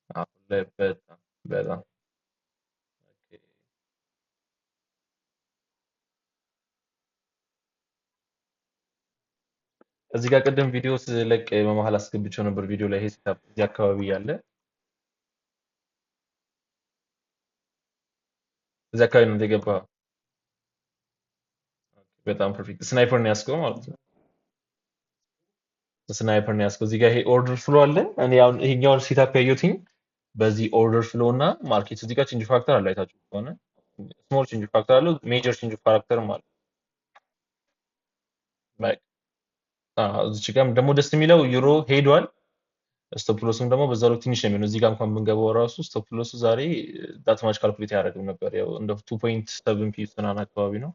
አሁን ላይ በጣም በጣም እዚህ ጋር ቅድም ቪዲዮ ስለቅ በመሀል አስገብቼው ነበር ቪዲዮ ላይ ይሄ setup እዚህ አካባቢ ያለ እዚህ አካባቢ ነው የገባ። በጣም perfect sniper ነው ያስገው ማለት ነው። Sniper ነው ያስገው። እዚህ ጋር ይሄ order flow አለ። እኔ አሁን ይሄኛውን setup ያየሁትኝ በዚህ order flow እና market እዚህ ጋር change character አለ፣ አይታችሁ ከሆነ small change character አለው፣ major change character ም አለ። በቃ እዚህ ጋርም ደግሞ ደስ የሚለው ዩሮ ሄዷል። Stop loss ም ደግሞ በዛው ልክ ትንሽ ነው የሚሆነው። እዚህ ጋር እንኳን ብንገባው ራሱ stop loss ኡ ዛሬ that much calculate አያደርግም ነበር። ያው እንደ 2.7 pips ምናምን አካባቢ ነው።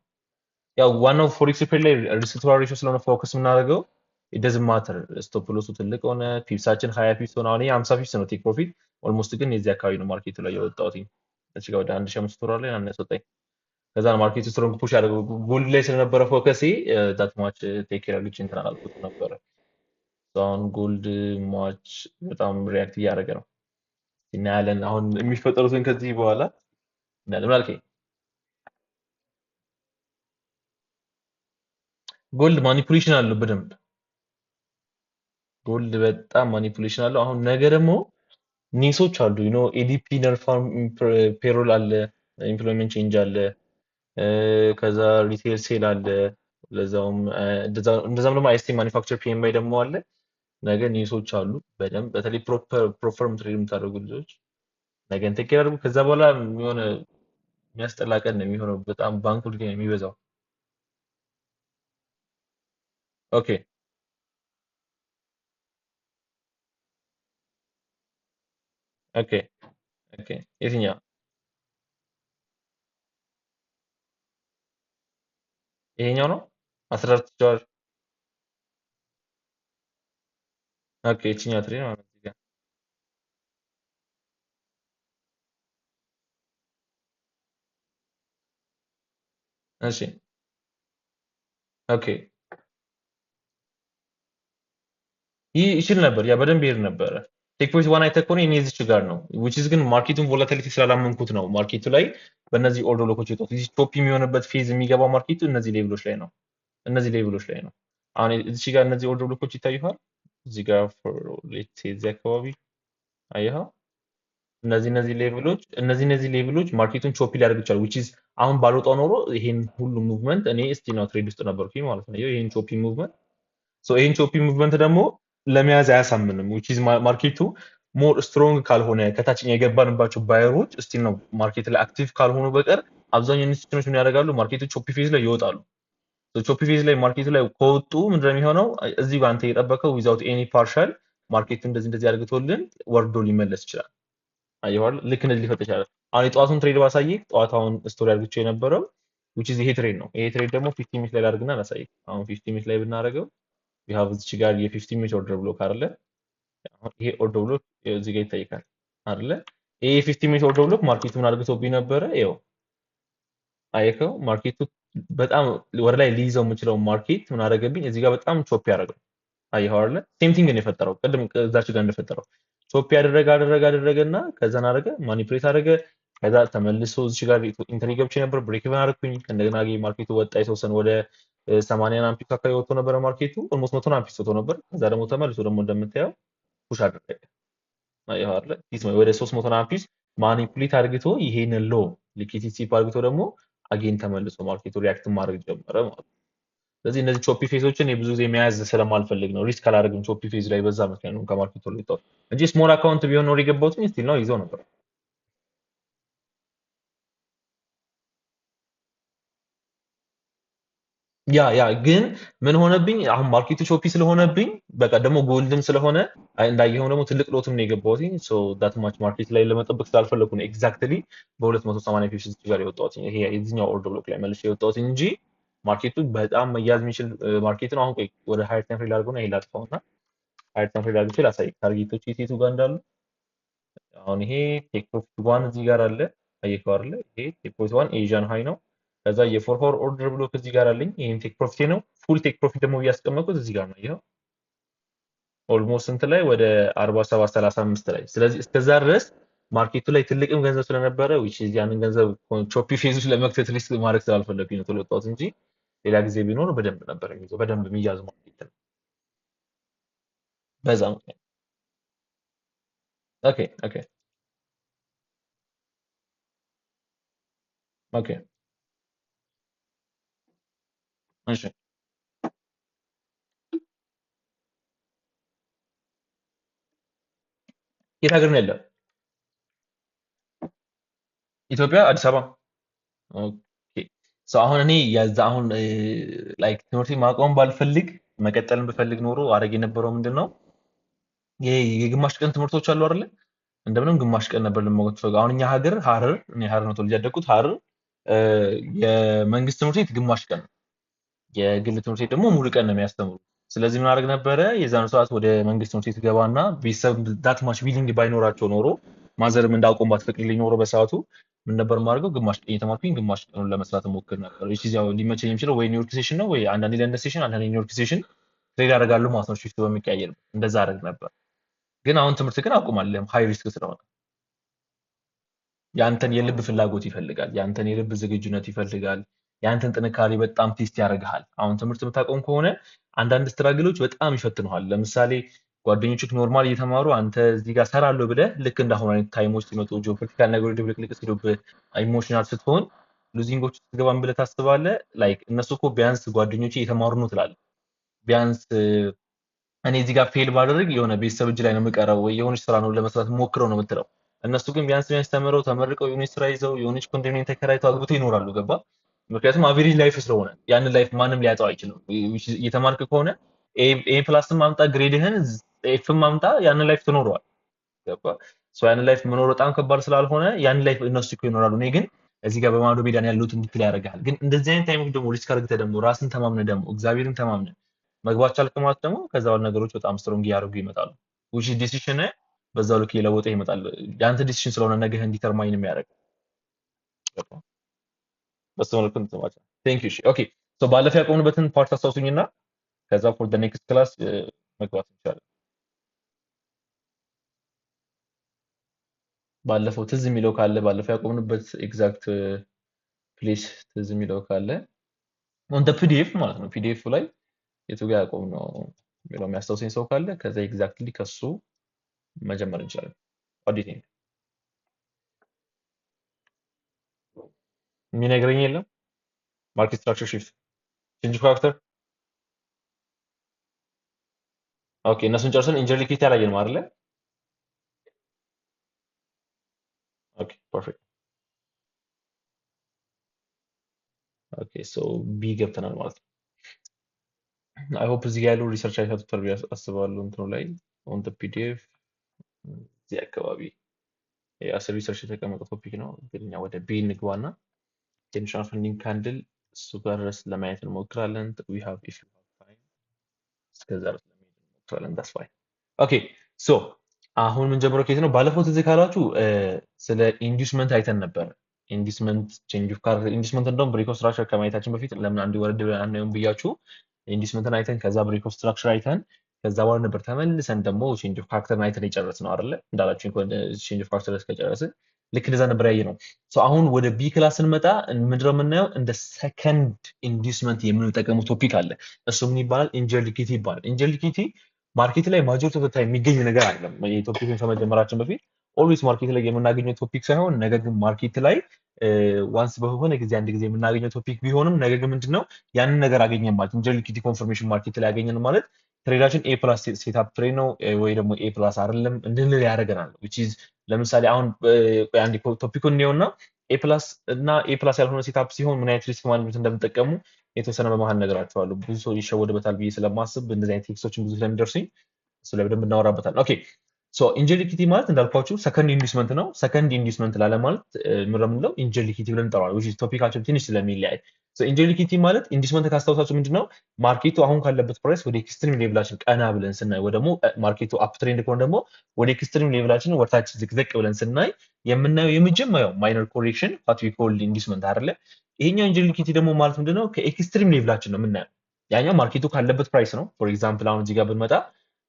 ያው ዋናው forex pair ላይ risk to ratio ስለሆነ focus የምናደርገው it doesn't matter stop loss ኡ ትልቅ ሆነ pips ኣችን 20 pips ሆነ፣ አሁን ይሄ 50 pips ነው take profit almost፣ ግን የዚህ አካባቢ ነው market ኡ ላይ የወጣሁት። እዚህ ጋር ወደ 1500 ዶላር ላይ ምናምን ያስወጣኝ። ከዛ ነው market ኡ strong push ያደረገው። Gold ላይ ስለነበረ focus ኤ that much take care አድርጌ እንትን አላልኩትም ነበረ። አሁን gold much በጣም react እያደረገ ነው። እናያለን አሁን የሚፈጠሩትን ከዚህ በኋላ እናያለን። ምን አልከኝ? Gold manipulation አለው በደንብ፣ gold በጣም manipulation አለው። አሁን ነገ ደግሞ news ኦች አሉ፣ ADP non-farm payroll አለ፣ employment change አለ፣ ከዛ retail sale አለ። ለዛውም እንደዛም ደግሞ ISM manufacture PMI ደግሞ አለ። ነገ news ኦች አሉ በደንብ፣ በተለይ prop firm trade የምታደርጉ ልጆች ነገ take care አድርጉ። ከዛ በኋላ የሆነ የሚያስጠላ ቀን ነው የሚሆነው። በጣም bank holiday ነው የሚበዛው። Okay okay okay የትኛው ይሄኛው ነው? 14 ዶላር። Okay ይችኛው trade ማለት ነው። እሺ okay ይህ ይችል ነበር፣ ያ በደንብ ይሄድ ነበረ። Take profit one አይተህ ከሆነ የኔ እዚች ጋር ነው፣ which is ግን market ኡን volatility ስላላመንኩት ነው market ኡ ላይ በእነዚህ order block ኦች የወጣሁት። እዚህ choppy የሚሆንበት phase የሚገባው market ኡ እነዚህ level ኦች ላይ ነው። እነዚህ level ኦች ላይ ነው። አሁን እዚህ ጋር እነዚህ order block ኦች ይታዩሃል። እዚህ ጋር let's say እዚህ አካባቢ አየኸው? እነዚህ level ኦች market ኡን choppy ሊያደርግ ይችላል። Which is አሁን ባልወጣው ኖሮ ይሄን ሁሉ movement እኔ still ነው trade ውስጥ ነበርኩኝ ማለት ነው። ይሄን choppy movement፣ so ይሄን choppy movement ደግሞ ለመያዝ አያሳምንም። Which is market ኡ more strong ካልሆነ፣ ከታችኛ የገባንባቸው buyer ኦች still ነው market ላይ active ካልሆኑ በቀር አብዛኛው institution ኦች ምን ያደርጋሉ? Market ኡ choppy phase ላይ ይወጣሉ። Choppy phase ላይ market ኡ ላይ ከወጡ ምንድን ነው የሚሆነው? እዚህ ጋር አንተ የጠበቀው without any partial market ኡ እንደዚህ እንደዚህ አድርግቶልን ወርዶ ሊመለስ ይችላል። አየኸው አይደል? ልክ እንደዚህ ሊፈጥ ይችላል። አሁን የጠዋቱን trade ባሳይህ፣ ጠዋት አሁን story አድርግቼው የነበረው which is ይሄ trade ነው። ይሄ trade ደግሞ 15 minute ላይ ላድርግና ላሳይህ። አሁን 15 minute ላይ ብናደርገው we have እዚች ጋር የ 15 minute order block አይደለ? አሁን ይሄ order block እዚህ ጋር ይታይካል አይደለ? ይሄ የ 15 minute order block market ኡ ምን አድርግቶብኝ ነበረ? ይኸው አየከው? Market ኡ በጣም ወደ ላይ ሊይዘው የምችለው market ምን አደረገብኝ? እዚህ ጋር በጣም chop ያደረገው አየኸው አይደለ? Same thing ነው የፈጠረው። ቅድም እዛች ጋር እንደፈጠረው chop ያደረገ አደረገ አደረገና ከዛን አደረገ manipulate አደረገ። ከዛ ተመልሶ እዚህ ጋር entry ገብቼ ነበር፣ break even አደረኩኝ። እንደገና market ኡ ወጣ የተወሰነ፣ ወደ 80 ምናምን pips አካባቢ ወጥቶ ነበረ market ኡ፣ almost 100 ምናምን pips ወጥቶ ነበር። ከዛ ደግሞ ተመልሶ ደግሞ እንደምታየው push አደረገ። አየኸው አይደለ? ወደ 300 ምናምን pips manipulate አድርግቶ ይሄንን low liquidity sweep አድርግቶ ደግሞ again ተመልሶ market ኡ react ማድረግ ጀመረ ማለት ነው። ስለዚህ እነዚህ choppy phase ኦችን ብዙ ጊዜ መያዝ ስለማልፈልግ ነው፣ risk አላደርግም choppy phase ላይ። በዛ ምክንያት ነው ከ market ኡ የወጣሁት እንጂ small account ቢሆን ኖሮ የገባሁት still ነው ይዘው ነበር። Yeah ግን ምን ሆነብኝ አሁን market ኡ choppy ስለሆነብኝ፣ በቃ ደግሞ gold ም ስለሆነ እንዳየኸው ደግሞ ትልቅ lot ም ነው የገባሁት። So that much market ላይ ለመጠበቅ ስላልፈለኩ ነው exactly በ280 pips ጋር የወጣሁት፣ ይሄ የዚህኛው order block ላይ መልሼ የወጣሁት እንጂ market ኡ በጣም መያዝ የሚችል market ነው። አሁን ቆይ ወደ higher time frame ላድርገውና ይሄ ላጥፋውና higher time frame ላድርጌ ላሳይ target ኦች የት የቱ ጋር እንዳሉ። አሁን ይሄ take profit one እዚህ ጋር አለ፣ አየከው አይደለ? ይሄ take profit one Asian high ነው። ከዛ የ 4 hour order block እዚህ ጋር አለኝ። ይሄም take profit ነው። Full take profit ደግሞ እያስቀመጥኩት እዚህ ጋር ነው። ይኸው Almost ስንት ላይ? ወደ 47.35 ላይ። ስለዚህ እስከዛ ድረስ market ኡ ላይ ትልቅም ገንዘብ ስለነበረ which is ያንን ገንዘብ choppy phase ውስጥ ለመክተት risk ማድረግ ስላልፈለኩኝ ነው ቶሎ የወጣሁት እንጂ ሌላ ጊዜ ቢኖር በደንብ ነበር የሚይዘው፣ በደንብ የሚያዝ market ነው። በዛ ምክንያት okay እሺ። የት ሀገር ነው ያለው? ኢትዮጵያ አዲስ አበባ። Okay, so አሁን እኔ ያዛ አሁን like ትምህርት ማቆም ባልፈልግ መቀጠልን ብፈልግ ኖሮ አደረግ የነበረው ምንድን ነው፣ ይሄ የግማሽ ቀን ትምህርቶች አሉ አይደለ? እንደምንም ግማሽ ቀን ነበር ልመወት ፈ አሁን እኛ ሀገር ሀረር፣ እኔ ሀረር ነው ተወልጄ ያደግኩት፣ ሀረር የመንግስት ትምህርት ቤት ግማሽ ቀን ነው፣ የግል ትምህርት ቤት ደግሞ ሙሉ ቀን ነው የሚያስተምሩ። ስለዚህ ምን አደርግ ነበረ፣ የዛን ሰዓት ወደ መንግስት ትምህርት ቤት ገባና ቤተሰብ that much willing ባይኖራቸው ኖሮ፣ mother ም እንዳቆም ባትፈቅድልኝ ኖሮ በሰዓቱ ምን ነበር የማደርገው፣ ግማሽ ቀን እየተማርኩኝ ግማሽ ቀኑን ለመስራት እሞክር ነበር። Which is ያው ሊመቸኝ የሚችለው ወይ ኒውዮርክ session ነው ወይ አንዳንዴ ለንደን session፣ አንዳንዴ ኒውዮርክ session trade አደርጋለሁ ማለት ነው። Shift በሚቀያየር እንደዛ አደርግ ነበር። ግን አሁን ትምህርት ግን አቁማለሁ፣ high risk ስለሆነ። ያንተን የልብ ፍላጎት ይፈልጋል። ያንተን የልብ ዝግጁነት ይፈልጋል። ያንተን ጥንካሬ በጣም test ያደርግሃል። አሁን ትምህርት የምታቆም ከሆነ አንዳንድ struggle ኦች በጣም ይፈትኑሃል። ለምሳሌ ጓደኞችህ normal እየተማሩ አንተ እዚህ ጋር ሰራለሁ ብለህ ልክ እንዳሁን አይነት time ኦች ሲመጡ፣ geopolitical ነገሮች ድብልቅልቅ ሲሉብህ፣ emotional ስትሆን፣ losing ኦች ስትገባን ብለህ ታስባለህ። Like እነሱ እኮ ቢያንስ ጓደኞቼ እየተማሩ ነው ትላለህ። ቢያንስ እኔ እዚህ ጋር fail ባደርግ የሆነ ቤተሰብ እጅ ላይ ነው የምቀረው ወይ የሆነች ስራ ነው ለመስራት ሞክረው ነው የምትለው። እነሱ ግን ቢያንስ ቢያንስ ተምረው ተመርቀው የሆነች ስራ ይዘው የሆነች ኮንዶሚኒየም ተከራይተው አግብተው ይኖራሉ። ገባ? ምክንያቱም average life ስለሆነ ያንን life ማንም ሊያጣው አይችልም። Which is እየተማርክ ከሆነ A plus ም ማምጣ፣ grade ህን F ም ማምጣ፣ ያንን life ትኖረዋል። ገባ? So ያንን life መኖር በጣም ከባድ ስላልሆነ ያንን life እነሱ እኮ ይኖራሉ፣ እኔ ግን እዚህ ጋር በማዶ ሜዳ ነው ያለሁት እንድትል ያደርግሃል። ግን እንደዚህ አይነት time ኦች ደግሞ risk አድርገህ ደግሞ ራስን ተማምነህ ደግሞ እግዚአብሔርን ተማምነህ መግባት ቻልክ ማለት ደግሞ ከዛ በኋላ ነገሮች በጣም strong እያደረጉ ይመጣሉ። Which is decision በዛው ልክ እየለወጠ ይመጣል። የአንተ decision ስለሆነ ነገህን determine የሚያደርግ። ገባ? በሱ መልኩ እንትን ማለት ነው። Thank you። Okay, so ባለፈው ያቆምንበትን part አስታውሱኝና ከዛ for the next class መግባት እንችላለን። ባለፈው ትዝ የሚለው ካለ፣ ባለፈው ያቆምንበት exact place ትዝ የሚለው ካለ on the PDF ማለት ነው። PDF ላይ የቱ ጋር ያቆምነው የሚለው የሚያስታውሰኝ ሰው ካለ ከዛ exactly ከሱ መጀመር እንችላለን። What do you think? የሚነግረኝ የለም? Market structure shift፣ change character። Okay፣ እነሱን ጨርሰን engineered liquidity አላየንም አይደለ? Okay, perfect። Okay, so B ገብተናል ማለት ነው። I hope እዚህ ጋር ያለው research አይታችሁታል ብዬ አስባለሁ። እንትኑ ላይ on the PDF እዚህ አካባቢ የአስር research የተቀመጠ topic ነው። ግን እኛ ወደ B እንግባና international funding candle እሱ ጋር ድረስ ለማየት እንሞክራለን። We have if you have time እስከዛ ድረስ ለመሄድ እንሞክራለን። That's fine። Okay, so አሁን የምንጀምረው ከየት ነው? ባለፈው ትዝ ካላችሁ ስለ inducement አይተን ነበር። Inducement፣ change of character፣ inducement እንደውም break of structure ከማየታችን በፊት ለምን አንድ ወረድ ብለን አናየውም ብያችሁ inducement ን አይተን ከዛ break of structure አይተን ከዛ በኋላ ነበር ተመልሰን ደግሞ change of character ን አይተን የጨረስነው አይደለ? እንዳላችሁ change of character እስከጨረስን ልክ እንደዛ ነበር ያየነው። So አሁን ወደ B class ስንመጣ ምንድነው የምናየው? እንደ second inducement የምንጠቀመው topic አለ። እሱ ምን ይባላል? Engineered liquidity ይባላል። Engineered liquidity market ላይ majority of time የሚገኝ ነገር አይደለም። ይሄ topic ን ከመጀመራችን በፊት always market ላይ የምናገኘው topic ሳይሆን ነገር ግን market ላይ once በሆነ ጊዜ አንድ ጊዜ የምናገኘው topic ቢሆንም ነገር ግን ምንድነው ያንን ነገር አገኘን ማለት፣ engineered liquidity confirmation market ላይ ያገኘን ማለት trade ኣችን A plus setup trade ነው ወይ ደግሞ A plus አይደለም እንድንል ያደርገናል። Which is ለምሳሌ አሁን ቆይ አንዴ topic ኡን እንየውና A plus እና A plus ያልሆነ setup ሲሆን ምን አይነት risk management እንደምጠቀሙ የተወሰነ በመሀል እነግራችኋለሁ። ብዙ ሰው ይሸወድበታል ብዬ ስለማስብ እንደዚህ አይነት text ኦችን ብዙ ስለሚደርሱኝ እሱ ላይ በደንብ እናወራበታለን። Okay, so engineered liquidity ማለት እንዳልኳችሁ second inducement ነው። Second inducement ላለ ማለት ምን ነው የምንለው? Engineered liquidity ብለን እንጠራዋለን። Which is topic ኣችን ትንሽ ስለሚለያይ። So engineered liquidity ማለት inducement ካስታውሳችሁ ምንድነው? Market ኡ አሁን ካለበት price ወደ extreme level ኣችን ቀና ብለን ስናይ ወይ ደግሞ market ኡ uptrend ከሆነ ደግሞ ወደ extreme level ኣችን ወደታች ዝቅዝቅ ብለን ስናይ የምናየው የመጀመሪያው minor correction what we call inducement አይደለ? ይሄኛው engineered liquidity ደግሞ ማለት ምንድነው? ከ extreme level ኣችን ነው የምናየው። ያኛው market ኡ ካለበት price ነው። For example አሁን እዚህ ጋር ብንመጣ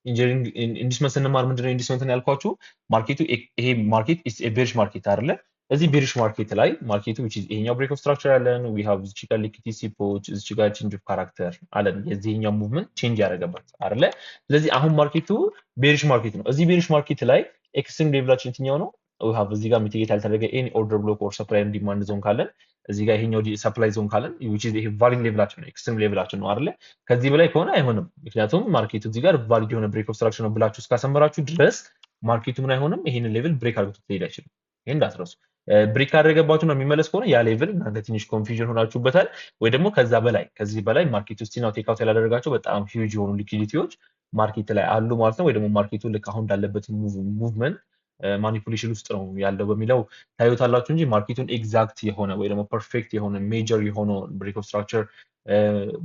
Inducement ስንማር ምንድነው inducement ያልኳችሁ? Market ኡ ይሄ market is a bearish market አይደለ? እዚህ bearish market ላይ market ኡ which is ይሄኛው break of structure ያለን፣ we have እዚች ጋር liquidity sweep ኦች፣ እዚች ጋር change of character አለን። የዚህኛው movement change ያደረገበት አይደለ? ስለዚህ አሁን market ኡ bearish market ነው። እዚህ bearish market ላይ extreme level ኣችን የትኛው ነው? We have እዚህ ጋር mitigate ያልተደረገ any order block or supply and demand zone ካለን፣ እዚህ ጋር ይሄኛው supply zone ካለን፣ which is ይሄ valid level ኣችን ነው፣ extreme level ኣችን ነው አይደለ? ከዚህ በላይ ከሆነ አይሆንም። ምክንያቱም market ኡ እዚህ ጋር valid የሆነ break of structure ነው ብላችሁ እስካሰመራችሁ ድረስ market ኡ ምን አይሆንም፣ ይሄንን level break አድርጎት ሊሄድ አይችልም። ይሄን እንዳትረሱ። Break ካደረገባችሁ ነው የሚመለስ ከሆነ ያ level እናንተ ትንሽ confusion ሆናችሁበታል፣ ወይ ደግሞ ከዛ በላይ ከዚህ በላይ market ውስጥ ነው take out ያላደረጋቸው በጣም huge የሆኑ liquidity ዎች market ላይ አሉ ማለት ነው። ወይ ደግሞ market ኡ ልክ አሁን እንዳለበት movement manipulation ውስጥ ነው ያለው በሚለው ታዩታላችሁ እንጂ market ኡን exact የሆነ ወይ ደግሞ perfect የሆነ major የሆነ break of structure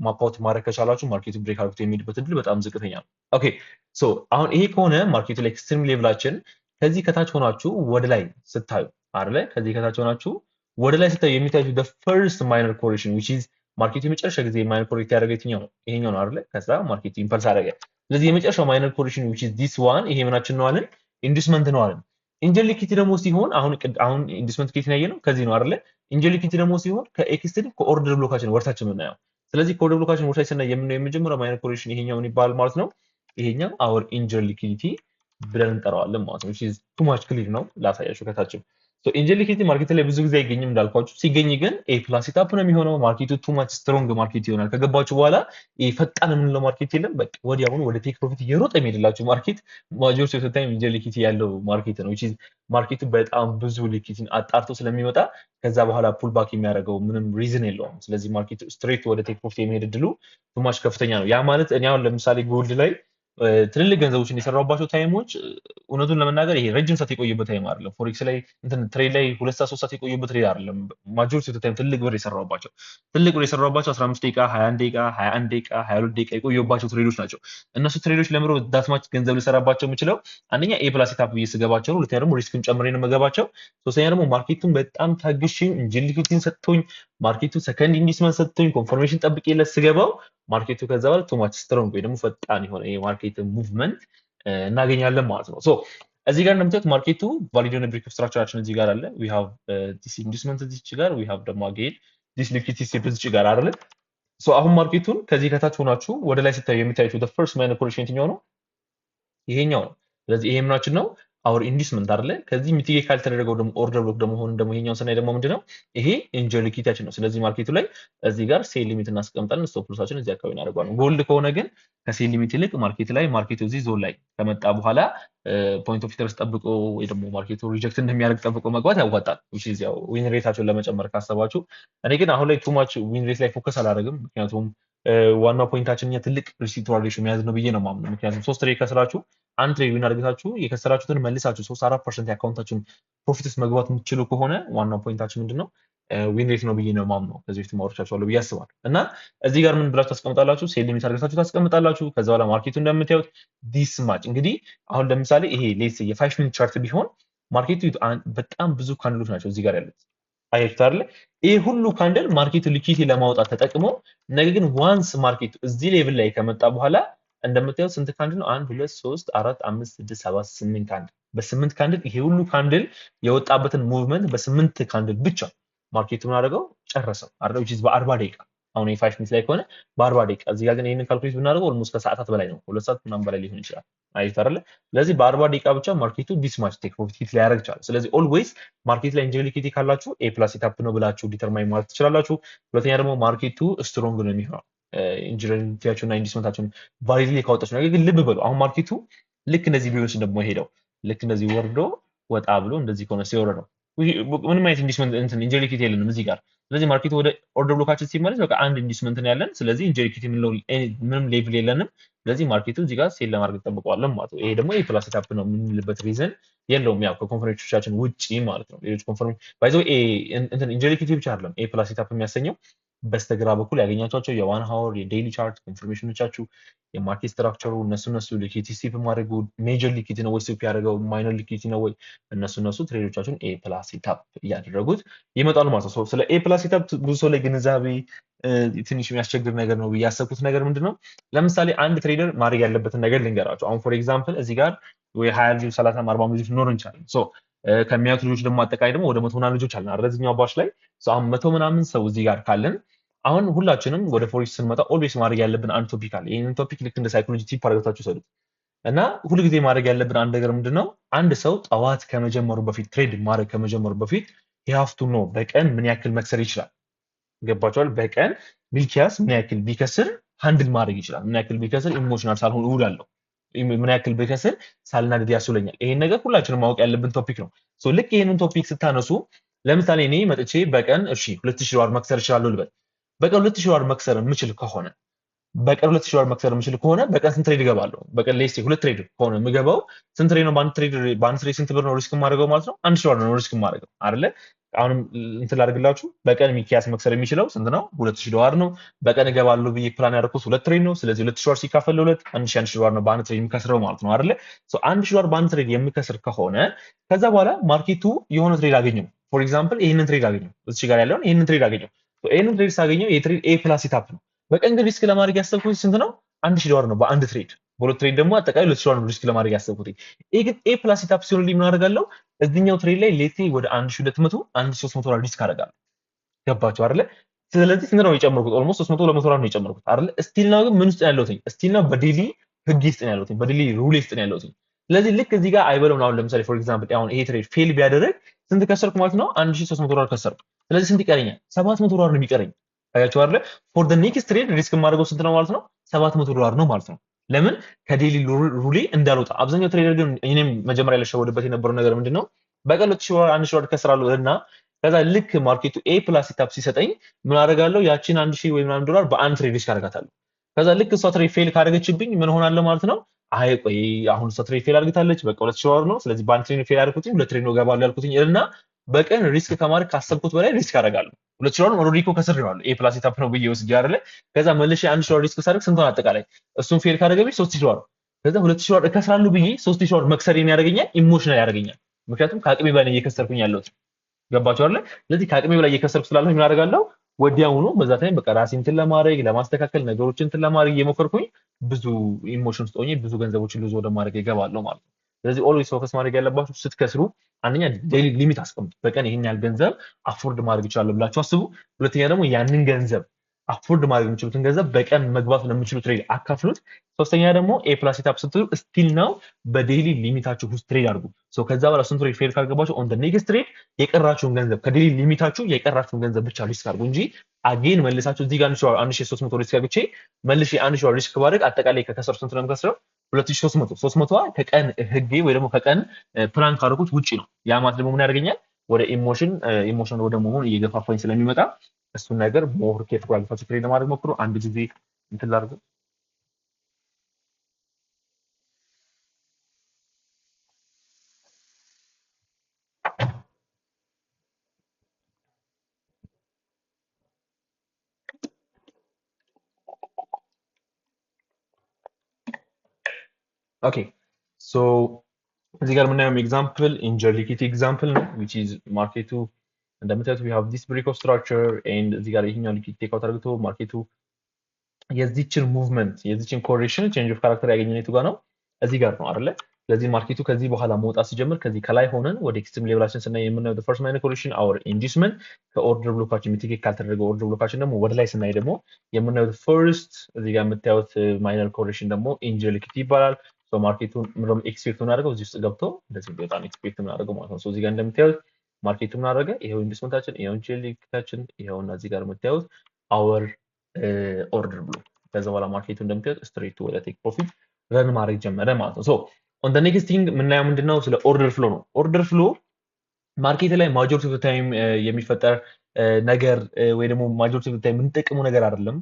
map out ማድረግ ከቻላችሁ market ኡ break አድርጎት የሚሄድበት እድል በጣም ዝቅተኛ ነው። Okay, so አሁን ይሄ ከሆነ market ኡ ላይ extreme level ኣችን ከዚህ ከታች ሆናችሁ ወደ ላይ ስታዩ አይደለ? ከዚህ ከታች ሆናችሁ ወደ ላይ ስታዩ የሚታዩ the first minor correction, which is market ኡ የመጨረሻ ጊዜ minor correct ያደረገ የትኛው ነው? ይሄኛው ነው አይደለ? ከዛ market ኡ impulse አደረገ። ስለዚህ የመጨረሻው minor correction, which is this one፣ ይሄ ምናችን ነው አለን? Inducement ነው አለን። Engineered liquidity ደግሞ ሲሆን አሁን inducement ከየት ነው ያየነው? ከዚህ ነው አይደለ? Engineered liquidity ደግሞ ሲሆን ከ extreme ከ order block ኣችን ወደታች የምናየው። ስለዚህ ከ order block ኣችን ወደታች ስናይ የምናየው የመጀመሪያው minor correction ይሄኛው ምን ይባላል ማለት ነው? ይሄኛው our engineered liquidity ብለን እንጠራዋለን ማለት ነው። Which is too much clear ነው፣ ላሳያችሁ ከታችም። So engineered liquidity market ላይ ብዙ ጊዜ አይገኝም እንዳልኳችሁ። ሲገኝ ግን A plus setup ነው የሚሆነው። Market ኡ too much strong market ይሆናል። ከገባችሁ በኋላ ይሄ ፈጣን የምንለው market የለም። በቃ ወዲያውኑ ወደ take profit እየሮጠ የሚሄድላችሁ market majority of time engineered liquidity ያለው market ነው። Which is market ኡ በጣም ብዙ liquidity ን አጣርቶ ስለሚወጣ ከዛ በኋላ pull back የሚያደርገው ምንም reason የለውም። ስለዚህ market ኡ straight ወደ take profit የሚሄድ እድሉ too much ከፍተኛ ነው። ያ ማለት እኔ አሁን ለምሳሌ gold ላይ ትልልቅ ገንዘቦችን የሰራሁባቸው time ኦች እውነቱን ለመናገር ይሄ ረጅም ሰዓት የቆየበት time አይደለም። Forex ላይ እንትን trade ላይ 2 ሰዓት 3 ሰዓት የቆየበት trade አይደለም። Majority of time ትልቅ ብር የሰራሁባቸው 15 ደቂቃ፣ 21 ደቂቃ፣ 21 ደቂቃ፣ 22 ደቂቃ የቆየባቸው trade ኦች ናቸው። እነሱ trade ኦች ለምሮ that much ገንዘብ ልሰራባቸው የምችለው አንደኛ A plus setup ብዬ ስገባቸው ነው። ሁለተኛ ደግሞ risk ን ጨምሬ ነው የምገባቸው። ሶስተኛ ደግሞ market ኡን በጣም ታግሼ engineered liquidity ን ሰጥቶኝ፣ market ኡ second inducement ሰጥቶኝ፣ confirmation ጠብቄለት ስገባው market ኡ ከዛ በኋላ too much strong ወይ ደግሞ ፈጣን የሆነ የ market movement እናገኛለን ማለት ነው። So እዚህ ጋር እንደምታዩት market ኡ valid የሆነ break of structure ኣችን እዚህ ጋር አለ። We have this inducement እዚች ጋር፣ we have ደግሞ again this liquidity sweep እዚች ጋር አይደለ? So አሁን market ኡን ከዚህ ከታች ሆናችሁ ወደ ላይ ስታዩ የሚታያችሁ the first minor correction የትኛው ነው? ይሄኛው ነው። ስለዚህ ይሄ ምናችን ነው? Our inducement አይደለ? ከዚህ mitigate ካልተደረገው ደግሞ order block ደግሞ ሆነ ደግሞ ይሄኛውን ስናይ ደግሞ ምንድነው? ይሄ engineered liquidity ያችን ነው። ስለዚህ market ኡ ላይ እዚህ ጋር sell limit እናስቀምጣለን። Stop loss ኣችን እዚህ አካባቢ እናደርገዋለን። Gold ከሆነ ግን ከ sell limit ይልቅ market ላይ market ኡ እዚህ ዞን ላይ ከመጣ በኋላ point of interest ጠብቆ ወይ ደግሞ market ኡ reject እንደሚያደርግ ጠብቆ መግባት ያዋጣል። Which is ያው win rate ኣቸውን ለመጨመር ካሰባችሁ። እኔ ግን አሁን ላይ too much win rate ላይ focus አላደርግም። ምክንያቱም ዋናው point ኣችን እኛ ትልቅ risk to ratio መያዝ ነው ብዬ ነው የማምነው። ምክንያቱም ሶስት trade ከስራችሁ አንድ trade win አድርጋችሁ የከሰራችሁትን መልሳችሁ 3-4% የ account ኣችሁን profit ውስጥ መግባት የምትችሉ ከሆነ ዋናው point ኣችን ምንድን ነው? Win rate ነው ብዬ ነው የማምነው። ከዚህ በፊት ማውርቻችኋለሁ ብዬ አስባለሁ። እና እዚህ ጋር ምን ብላችሁ ታስቀምጣላችሁ? Sell limit አድርጋችሁ ታስቀምጣላችሁ። ከዛ በኋላ market ኡ እንደምታዩት this much እንግዲህ አሁን ለምሳሌ ይሄ let's የ 5 minute chart ቢሆን market ኡ በጣም ብዙ candle ኦች ናቸው እዚህ ጋር ያሉት፣ አያችሁት አይደለ? ይህ ሁሉ candle market ኡ liquidity ለማውጣት ተጠቅሞ፣ ነገር ግን once market ኡ እዚህ level ላይ ከመጣ በኋላ እንደምታዩት ስንት candle ነው? አንድ፣ ሁለት፣ ሶስት፣ አራት፣ አምስት፣ ስድስት፣ ሰባት፣ ስምንት candle። በስምንት candle ይሄ ሁሉ candle የወጣበትን movement በስምንት candle ብቻ market ኡ ምን አደረገው? ጨረሰው አይደል? Which is በ40 ደቂቃ። አሁን የ 5 minute ላይ ከሆነ በ40 ደቂቃ፣ እዚህ ጋር ግን ይህንን calculate ብናደርገው almost ከሰዓታት በላይ ነው፣ 2 ሰዓት ምናምን በላይ ሊሆን ይችላል። አያችሁት አይደለ? ስለዚህ በ40 ደቂቃ ብቻ market ኡ this much take profit hit ሊያደርግ ይችላል። ስለዚህ always market ላይ engineered liquidity ካላችሁ A plus setup ነው ብላችሁ determine ማለት ትችላላችሁ። ሁለተኛ ደግሞ market ኡ strong ነው የሚሆነው engineered liquidity ያችሁን እና inducement ኣችሁን validly ካወጣችሁ። ነገር ግን ልብ በሉ፣ አሁን market ኡ ልክ እንደዚህ ቢሆንስ ደግሞ ሄደው ልክ እንደዚህ ወርዶ ወጣ ብሎ እንደዚህ ከሆነ ሲወርድ ነው ምንም አይነት inducement እንትን engineered liquidity የለንም እዚህ ጋር። ስለዚህ market ኡ ወደ order block ኣችን ሲመለስ በቃ አንድ inducement ነው ያለን። ስለዚህ engineered liquidity የምንለው ምንም level የለንም። ስለዚህ market ኡ እዚህ ጋር sell ለማድረግ እንጠብቀዋለን ማለት ነው። ይሄ ደግሞ A plus setup ነው የምንልበት reason የለውም፣ ያው ከ confirmation ኦቻችን ውጪ ማለት ነው። ሌሎች confirmation by the way እንትን engineered liquidity ብቻ አይደለም A plus setup የሚያሰኘው። በስተግራ በኩል ያገኛቸኋቸው የ 1 hour የ daily chart confirmation ኦቻችሁ፣ የ market structure ኡ፣ እነሱ liquidity sweep ማድረጉ፣ major liquidity ነው ወይ sweep ያደረገው፣ minor liquidity ነው ወይ፣ እነሱ trade ኦቻችሁን A plus setup እያደረጉት ይመጣሉ ማለት ነው። ስለ A plus setup ብዙ ሰው ላይ ግንዛቤ ትንሽ የሚያስቸግር ነገር ነው ብዬ ያሰብኩት ነገር ምንድን ነው? ለምሳሌ አንድ trader ማድረግ ያለበትን ነገር ልንገራችሁ። አሁን for example እዚህ ጋር ወይ 20 ልጆች፣ 30፣ 40 ልጆች ሊኖር እንችላለን። So ከሚያዩት ልጆች ደግሞ አጠቃላይ ደግሞ ወደ 100 ምናምን ልጆች አለን አይደል? እዚህኛው batch ላይ። So አሁን 100 ምናምን ሰው እዚህ ጋር ካለን አሁን ሁላችንም ወደ forex ስንመጣ always ማድረግ ያለብን አንድ topic አለ። ይህንን topic ልክ እንደ psychology tip አድርጋችሁ ሰዱት እና ሁልጊዜ ማድረግ ያለብን አንድ ነገር ምንድን ነው? አንድ ሰው ጠዋት ከመጀመሩ በፊት፣ trade ማድረግ ከመጀመሩ በፊት he have to know በቀን ምን ያክል መክሰር ይችላል። ገባችኋል? በቀን ሚልኪያስ ምን ያክል ቢከስር handle ማድረግ ይችላል? ምን ያክል ቢከስር emotional ሳልሆን እውላለሁ? ምን ያክል ቢከስር ሳልናደድ ያስውለኛል? ይሄን ነገር ሁላችንም ማወቅ ያለብን topic ነው። So ልክ ይሄንን topic ስታነሱ ለምሳሌ እኔ መጥቼ በቀን እሺ 2000 ዶላር መክሰር እችላለሁ ልበል። በቀን 2000 ዶላር መክሰር የምችል ከሆነ፣ በቀን 2000 ዶላር መክሰር የምችል ከሆነ በቀን ስንት trade እገባለሁ? በቀን let's say ሁለት trade ከሆነ የምገባው ስንት trade ነው? በአንድ trade ስንት ብር ነው risk የማደርገው ማለት ነው? 1000 ዶላር ነው risk የማደርገው አይደለ? አሁንም እንትን ላድርግላችሁ። በቀን ሚኪያስ መክሰር የሚችለው ስንት ነው? 2000 ዶላር ነው። በቀን እገባለሁ ብዬ ፕላን ያደረኩት ሁለት trade ነው። ስለዚህ 2000 ዶላር ሲካፈል ለሁለት 1000 1000 ዶላር ነው በአንድ trade የሚከስረው ማለት ነው አይደለ? So 1000 ዶላር በአንድ trade የሚከስር ከሆነ ከዛ በኋላ market ኡ የሆነ trade አገኘው። For example ይህንን trade አገኘው። እዚህ ጋር ያለውን ይህንን trade አገኘው። ይህንን trade ሳገኘው የ trade A plus setup ነው። በቀን ግን risk ለማድረግ ያሰብኩት ስንት ነው? 1000 ዶላር ነው በአንድ trade። በሁለት trade ደግሞ አጠቃላይ 2000 ዶላር ነው risk ለማድረግ ያሰብኩት። ይሄ ግን A plus setup ሲሆንልኝ ምን አደርጋለሁ? እዚህኛው trade ላይ let's say ወደ 1200፣ 1300 ዶላር risk አደርጋለሁ። ገባችሁ አይደለ? ስለዚህ ስንት ነው የጨመርኩት? Almost 300፣ 200 ዶላር ነው የጨመርኩት አይደለ? Still now ግን ምን ውስጥ ነው ያለሁት? Still now በ daily ህግ ውስጥ ነው ያለሁት፣ በ daily rule ውስጥ ነው ያለሁት። ስለዚህ ልክ እዚህ ጋር አይበለውን አሁን ለምሳሌ for example አሁን ይሄ trade fail ቢያደርግ ስንት ከሰርኩ ማለት ነው? 1300 ዶላር ከሰርኩ። ስለዚህ ስንት ይቀረኛል? 700 ዶላር ነው የሚቀረኝ። አያችሁ አይደለ? For the next trade risk የማደርገው ስንት ነው ማለት ነው? 700 ዶላር ነው ማለት ነው። ለምን? ከ daily rule ኤ እንዳልወጣ። አብዛኛው trader ግን እኔም መጀመሪያ ለሸወደበት የነበረው ነገር ምንድን ነው? በቀን 2000 ዶላር፣ 1000 ዶላር ከስራለሁ እና ከዛ ልክ market ኡ A plus setup ሲሰጠኝ ምን አደርጋለሁ? ያቺን 1000 ወይ ምናምን ዶላር በአንድ trade risk አደርጋታለሁ። ከዛ ልክ እሷ trade fail ካደረገችብኝ ምን ሆናለሁ ማለት ነው? አይ ቆይ አሁን እሷ trade fail አድርግታለች፣ በቃ 2000 ዶላር ነው። ስለዚህ በአንድ trade fail አደረኩትኝ ሁለት trade ነው እገባለሁ ያልኩትኝ እና በቀን risk ከማድረግ ካሰብኩት በላይ risk አደርጋለሁ። 2000 ዶላር already እኮ ከስሬዋለሁ። A plus setup ነው ብዬ ወስጄ አይደለ? ከዛ መልሼ 1000 ዶላር risk ሳደርግ ስንት ሆነ አጠቃላይ? እሱን fail ካደረገብኝ 3000 ዶላር። ከዛ 2000 ዶላር እከስራለሁ ብዬ 3000 ዶላር መክሰር ያደርገኛል፣ emotional ያደርገኛል። ምክንያቱም ከአቅሜ በላይ እየከሰርኩኝ ያለሁት፣ ገባችሁ አይደለ? ስለዚህ ከአቅሜ በላይ እየከሰርኩ ስላለሁ ምን አደርጋለሁ? ወዲያውኑ በዛ time በቃ ራሴን እንትን ለማድረግ፣ ለማስተካከል፣ ነገሮችን እንትን ለማድረግ እየሞከርኩኝ ብዙ emotion ውስጥ ሆኜ ብዙ ገንዘቦችን lose ወደ ማድረግ እገባለሁ ማለት ነው። ስለዚህ always focus ማድረግ ያለባችሁ ስትከስሩ አንደኛ daily limit አስቀምጡ። በቀን ይሄን ያህል ገንዘብ afford ማድረግ እችላለሁ ብላችሁ አስቡ። ሁለተኛ ደግሞ ያንን ገንዘብ afford ማድረግ የምችሉትን ገንዘብ በቀን መግባት ለምችሉ trade አካፍሉት። ሶስተኛ ደግሞ A plus setup ስትሉ still now በ daily limit ኣችሁ ውስጥ trade አድርጉ። So ከዛ በኋላ እሱን trade fail ካልገባችሁ on next trade የቀራችሁን ገንዘብ፣ ከ daily limit ኣችሁ የቀራችሁን ገንዘብ ብቻ risk አድርጉ እንጂ again መልሳችሁ እዚህ ጋር 1300 risk አግኝቼ መልሼ 1000 risk ባደርግ አጠቃላይ ከከሰርኩ ስንት ነው የምከስረው? 2300። 300 ከቀን ህጌ ወይ ደግሞ ከቀን ፕላን ካደረኩት ውጪ ነው። ያ ማለት ደግሞ ምን ያደርገኛል? ወደ emotion ወደ መሆን እየገፋፋኝ ስለሚመጣ እሱን ነገር more careful አድርጋችሁ trade ለማድረግ ሞክሩ። አንድ ጊዜ እንትን ላድርገው። Okay, so እዚህ ጋር የምናየው example engineered liquidity example ነው፣ which is market ኡ እንደምታዩት we have this break of structure and እዚህ ጋር ይሄኛው liquidity take out አድርጎ market ኡ የዚችን movement፣ የዚችን correction change of character ያገኘነው የቱ ጋር ነው? እዚህ ጋር ነው አይደለ? ስለዚህ market ኡ ከዚህ በኋላ መውጣት ሲጀምር ከዚህ ከላይ ሆነን ወደ extreme level ኣችን ስናይ የምናየው first minor correction our inducement ከ order block ኣችን mitigate ካልተደረገ order block ኣችን ደግሞ ወደ ላይ ስናይ ደግሞ የምናየው first እዚህ ጋር የምታዩት minor correction ደግሞ engineered liquidity ይባላል። So market ኡን ምንድነው expect የምናደርገው? እዚህ ውስጥ ገብቶ እንደዚህ እንዲወጣ ነው expect የምናደርገው ማለት ነው። So እዚህ ጋር እንደምታዩት market ኡ ምን አደረገ? ይሄው inducement ኣችን፣ ይሄው engineered liquidity ኣችን፣ ይሄውና እዚህ ጋር የምታዩት our order block። ከዛ በኋላ market ኡ እንደምታዩት straight ወደ take profit run ማድረግ ጀመረ ማለት ነው። So on the next thing የምናየው ምንድነው? ስለ order flow ነው። Order flow market ላይ majority of time የሚፈጠር ነገር ወይ ደግሞ majority of time የምንጠቀመው ነገር አይደለም፣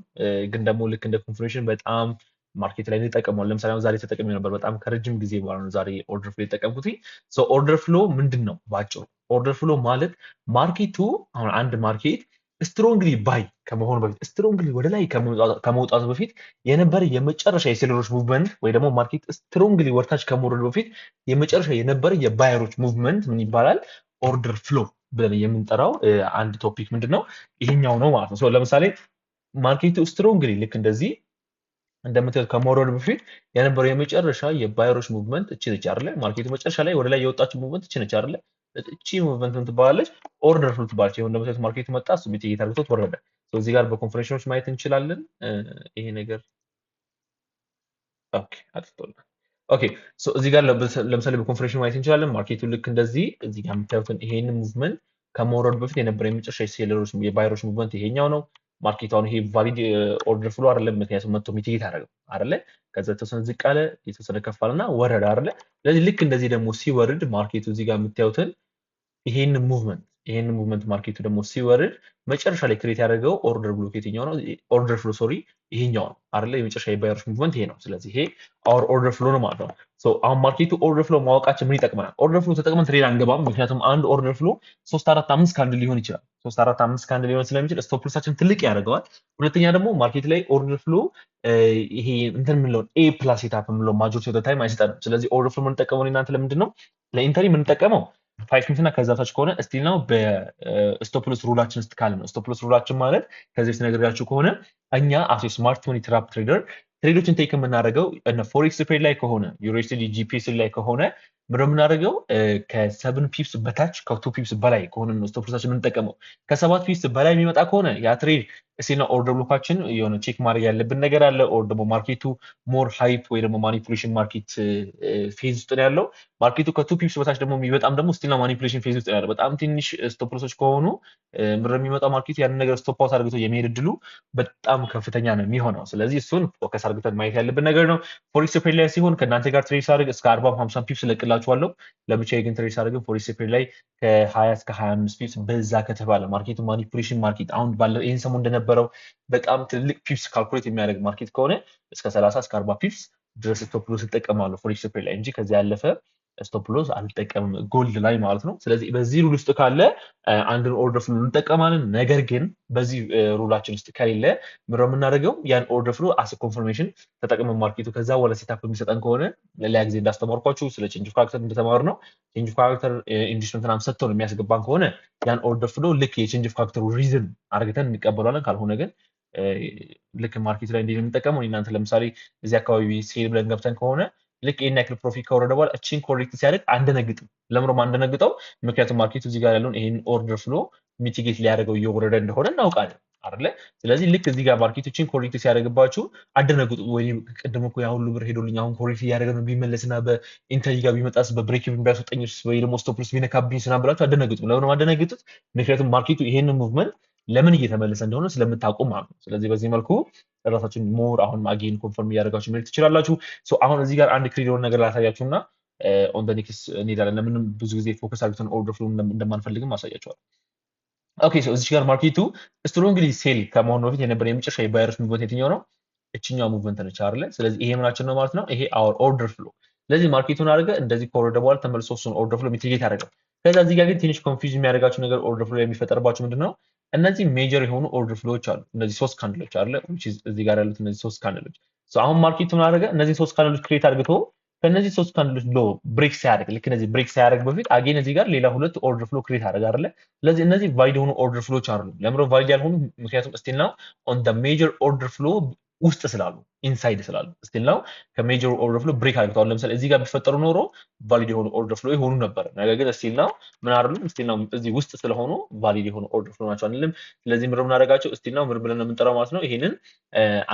ግን ደግሞ ልክ እንደ confirmation በጣም market ላይ እንጠቀመዋለን። ለምሳሌ አሁን ዛሬ ተጠቅሜ ነበር። በጣም ከረጅም ጊዜ በኋላ ነው ዛሬ order flow የተጠቀምኩት። So order flow ምንድን ነው? ባጭሩ order flow ማለት market ኡ አሁን አንድ market Strongly buy ከመሆኑ በፊት፣ strongly ወደ ላይ ከመውጣቱ በፊት የነበረ የመጨረሻ የ seller ኦች movement ወይ ደግሞ market strongly ወደታች ከመውረዱ በፊት የመጨረሻ የነበረ የ buyer ኦች movement ምን ይባላል? Order flow ብለን የምንጠራው አንድ topic ምንድን ነው? ይሄኛው ነው ማለት ነው። ለምሳሌ market ኡ strongly ልክ እንደዚህ እንደምታዩት ከመውረዱ በፊት የነበረው የመጨረሻ የ buyer ኦች movement እቺ ነች አይደለ? Market ኡ መጨረሻ ላይ ወደ ላይ የወጣችው movement እቺ ነች አይደለ? እቺ movement ምን ትባላለች? Order flow ትባላለች። ይኸው እንደምታዩት market ኡ መጣ፣ እሱ mitigate አድርጎት ወረደ። እዚህ ጋር በ confirmation ኦች ማየት እንችላለን። ይሄ ነገር okay አጥፍቶልናል። Okay, so እዚህ ጋር ለምሳሌ በ confirmation ማየት እንችላለን። Market ኡ ልክ እንደዚህ እዚህ ጋር የምታዩትን ይሄንን movement ከመውረዱ በፊት የነበረ የመጨረሻ የ seller ኦች የ buyer ኦች movement ይሄኛው ነው። Market ኡ አሁን ይሄ valid order flow አይደለም፣ ምክንያቱም መጥቶ mitigate አደረገው አይደለ? ከዛ የተወሰነ ዝቅ አለ፣ የተወሰነ ከፍ አለና ወረደ አይደለ? ስለዚህ ልክ እንደዚህ ደግሞ ሲወርድ market ኡ እዚህ ጋር የምታዩትን ይሄንን movement market ኡ ደግሞ ሲወርድ መጨረሻ ላይ create ያደረገው order block የትኛው ነው? Order flow, sorry፣ ይሄኛው ነው አይደለ? የመጨረሻ የ buyer ኦች movement ይሄ ነው። ስለዚህ ይሄ our order flow ነው ማለት ነው። So አሁን market ኡ order flow ማወቃችን ምን ይጠቅመናል? Order flow ተጠቅመን trade አንገባም። ምክንያቱም አንድ order flow ሶስት፣ አራት፣ አምስት candle ሊሆን ይችላል። ሶስት፣ አራት፣ አምስት candle ሊሆን ስለሚችል stop loss ኣችን ትልቅ ያደርገዋል። ሁለተኛ ደግሞ market ላይ order flow ይሄ እንትን የምንለውን A plus setup የምንለው majority of time አይሰጠንም። ስለዚህ order flow የምንጠቀመው እናንተ ለምንድን ነው? ለ entry የምንጠቀመው 5 minute እና ከዛ በታች ከሆነ still ነው በ stop loss rule ኣችን ውስጥ ካለ ነው። Stop loss rule ኣችን ማለት ከዚህ በፊት ነግሬያችሁ ከሆነ እኛ as smart money trap trader trade ኦችን take የምናደርገው እነ forex pair ላይ ከሆነ፣ EURUSD GBPUSD ላይ ከሆነ ምንድነው የምናደርገው? ከ 7 pips በታች ከ 2 pips በላይ ከሆነ ነው stop loss ኣችን የምንጠቀመው። ከ7 pips በላይ የሚመጣ ከሆነ ያ trade still ነው order block ኣችን የሆነ check ማድረግ ያለብን ነገር አለ። Or ደግሞ market ኡ more hype ወይ ደግሞ manipulation market phase ውስጥ ነው ያለው። Market ኡ ከ 2 pips በታች ደግሞ የሚመጣም ደግሞ still ነው manipulation phase ውስጥ ነው ያለው። በጣም ትንሽ stop loss ኦች ከሆኑ ምር የሚመጣው market ኡ ያንን ነገር stop out አድርግቶ የመሄድ እድሉ በጣም ከፍተኛ ነው የሚሆነው። ስለዚህ እሱን focus አድርገን ማየት ያለብን ነገር ነው። Forex pair ላይ ሲሆን ከእናንተ ጋር trade ሳደርግ እስከ 40፣ 50 pips እለቅላችኋለሁ። ለብቻዬ ግን trade ሳደርግ forex pair ላይ ከ20 እስከ 25 pips በዛ ከተባለ market ኡ manipulation market አሁን ባለው ይህን ሰሞን እንደነበረው በጣም ትልቅ pips calculate የሚያደርግ market ከሆነ እስከ 30 እስከ 40 pips ድረስ stop loss እጠቀማለሁ forex pair ላይ እንጂ ከዚያ ያለፈ stop loss አልጠቀምም gold ላይ ማለት ነው። ስለዚህ በዚህ rule ውስጥ ካለ አንድን order flow እንጠቀማለን። ነገር ግን በዚህ rule ኣችን ውስጥ ከሌለ ምንድነው የምናደርገው? ያን order flow as confirmation ተጠቅመን market ኡ ከዛ በኋላ setup የሚሰጠን ከሆነ ሌላ ጊዜ እንዳስተማርኳችሁ ስለ change of character እንደተማርነው change of character inducement ምናምን ሰጥቶ ነው የሚያስገባን ከሆነ ያን order flow ልክ የ change of character ኡ reason አድርገን እንቀበለዋለን። ካልሆነ ግን ልክ market ላይ እንዴት የምንጠቀመው እናንተ ለምሳሌ እዚህ አካባቢ sell ብለን ገብተን ከሆነ ልክ ይህን ያክል profit ከወረደ በኋላ እቺን correct ሲያደርግ አንደነግጥም። ለምሮም አንደነግጠው? ምክንያቱም market ኡ እዚህ ጋር ያለውን ይሄን order flow mitigate ሊያደርገው እየወረደ እንደሆነ እናውቃለን አይደለ? ስለዚህ ልክ እዚህ ጋር market ኦችን correct ሲያደርግባችሁ አደነግጡ። ወይ ቅድም እኮ ያ ሁሉ ብር ሄዶልኝ አሁን correct እያደረገ ነው፣ ቢመለስና በ entry ጋር ቢመጣስ፣ በ break even ቢያስወጣኝስ፣ ወይ ደግሞ stop loss ቢነካብኝ ስና ብላችሁ አደነግጡ። ለምንም አደነግጡት? ምክንያቱም market ኡ ይሄንን movement ለምን እየተመለሰ እንደሆነ ስለምታውቁ ማለት ነው። ስለዚህ በዚህ መልኩ ራሳችሁን more አሁን again confirm እያደረጋችሁ መሄድ ትችላላችሁ። አሁን እዚህ ጋር አንድ clear የሆነ ነገር ላሳያችሁና on next እንሄዳለን። ለምንም ብዙ ጊዜ focus አድርገን order flow እንደማንፈልግም አሳያችኋለሁ። Okay, so እዚች ጋር market ኡ strongly sell ከመሆኑ በፊት የነበረ የመጨረሻ የ buyers movement የትኛው ነው? እችኛው movement ነች አይደለ? ስለዚህ ይሄ ምናችን ነው ማለት ነው? ይሄ our order flow። ስለዚህ market ኡን አድርገ እንደዚህ ከወረደ በኋላ ተመልሶ እሱን order flow mitigate ያደርጋል። ከዛ እዚህ ጋር ግን ትንሽ confuse የሚያደርጋችሁ ነገር order flow የሚፈጠርባችሁ ምንድን ነው? እነዚህ major የሆኑ order flow ዎች አሉ። እነዚህ ሶስት candle ኦች አለ፣ እዚህ ጋር ያሉት እነዚህ ሶስት candle ኦች። አሁን market ኡ ምን አደረገ? እነዚህ ሶስት candle ኦች create አድርግቶ ከእነዚህ ሶስት candle ኦች low break ሳያደርግ፣ ልክ እነዚህ break ሳያደርግ በፊት again እዚህ ጋር ሌላ ሁለት order flow create አደረገ አይደለ? ስለዚህ እነዚህ valid የሆኑ order flow ዎች አይደሉም። ለምንድነው valid ያልሆኑ? ምክንያቱም still now on the major order flow ውስጥ ስላሉ፣ inside ስላሉ still now ከ major order flow break አድርገዋል። ለምሳሌ እዚህ ጋር ቢፈጠሩ ኖሮ valid የሆኑ order flow የሆኑ ነበር። ነገር ግን still now ምን አይደሉም፣ still now እዚህ ውስጥ ስለሆኑ valid የሆኑ order flow ናቸው አንልም። ስለዚህ ምንድነው የምናደርጋቸው? Still now ምን ብለን ነው የምንጠራው ማለት ነው? ይሄንን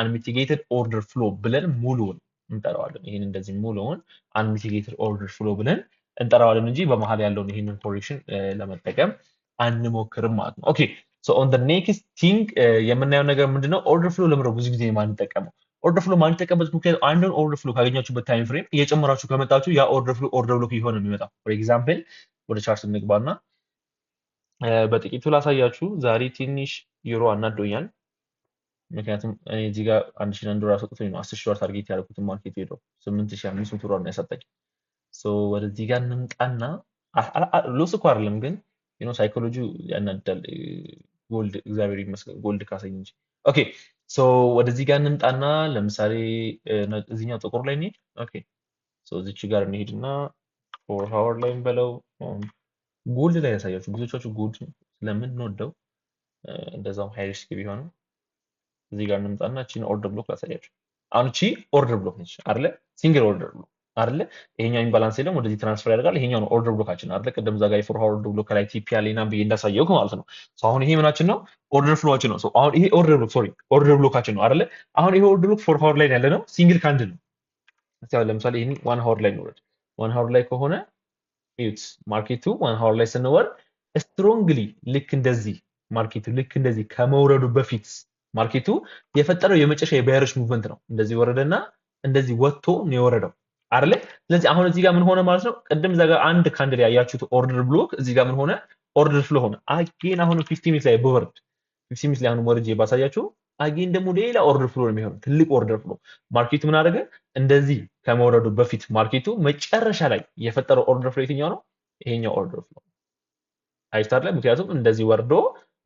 unmitigated order flow ብለን ሙሉውን እንጠራዋለን። ይሄን እንደዚህ ሙሉውን unmitigated order flow ብለን እንጠራዋለን እንጂ በመሀል ያለውን ይሄንን correction ለመጠቀም አንሞክርም ማለት ነው። Okay, so on the next thing የምናየው ነገር ምንድነው? Order flow ለምንድነው ብዙ ጊዜ የማንጠቀመው? Order flow ማንጠቀምበት ምክንያት አንዱን order flow ካገኛችሁበት time frame እየጨመራችሁ ከመጣችሁ ያ order flow order block እየሆነ ነው የሚመጣው። For example ወደ chart እንግባና በጥቂቱ ላሳያችሁ። ዛሬ ትንሽ ዩሮ አናዶኛል። ምክንያቱም እኔ እዚህ ጋር 1,001 ዶላር ሰጥቶኝ ነው 10,000 ዶላር target ያደረኩትን market ሄደው 8,500 ዶላር ነው ያሰጠኝ። So ወደዚህ ጋር እንምጣና loss እኮ አይደለም ግን ሳይኮሎጂ ያናዳል። Gold እግዚአብሔር ይመስገን gold ካሰኝ እንጂ። Okay, so ወደዚህ ጋር እንምጣና ለምሳሌ እዚህኛው ጥቁር ላይ እንሂድ። Okay, so እዚች ጋር እንሂድና 4 hour ላይ እንበለው። Gold ላይ ያሳያችሁ፣ ብዙዎቻችሁ gold ስለምንወደው እንደዛም high risk ቢሆንም እዚህ ጋር እንምጣና እቺን order block ላሳያችሁ። አሁን እቺ order block ነች አይደለ? Single order block አይደለ? ይሄኛው imbalance የለም፣ ወደዚህ transfer ያደርጋል። ይሄኛው ነው order block ኣችን አይደለ? ቅድም እዛ ጋር የ 4 hour order block ከላይ TP ያለና ብዬ እንዳሳየው ማለት ነው። So አሁን ይሄ ምናችን ነው? Order flow ኣችን ነው። So አሁን ይሄ order block, sorry, order block ኣችን ነው አይደለ? አሁን ይሄ order block 4 hour ላይ ያለ ነው፣ single candle ነው። እስቲ አሁን ለምሳሌ ይሄን 1 hour ላይ እንውረድ። 1 hour ላይ ከሆነ እዩት፣ market ኡ 1 hour ላይ ስንወርድ strongly ልክ እንደዚህ market ኡ ልክ እንደዚህ ከመውረዱ በፊት market ኡ የፈጠረው የመጨረሻ የ bearish movement ነው። እንደዚህ ወረደና እንደዚህ ወጥቶ ነው የወረደው አይደለ? ስለዚህ አሁን እዚህ ጋር ምን ሆነ ማለት ነው? ቅድም እዛ ጋር አንድ candle ያያችሁት order block እዚህ ጋር ምን ሆነ? Order flow ሆነ። Again አሁን 15 minute ላይ ብወርድ፣ 15 minute ላይ አሁን ወርጄ ባሳያችሁ again ደግሞ ሌላ order flow ነው የሚሆነው፣ ትልቅ order flow። Market ኡ ምን አደረገ? እንደዚህ ከመውረዱ በፊት market ኡ መጨረሻ ላይ የፈጠረው order flow የትኛው ነው? ይሄኛው order flow አይታለ። ምክንያቱም እንደዚህ ወርዶ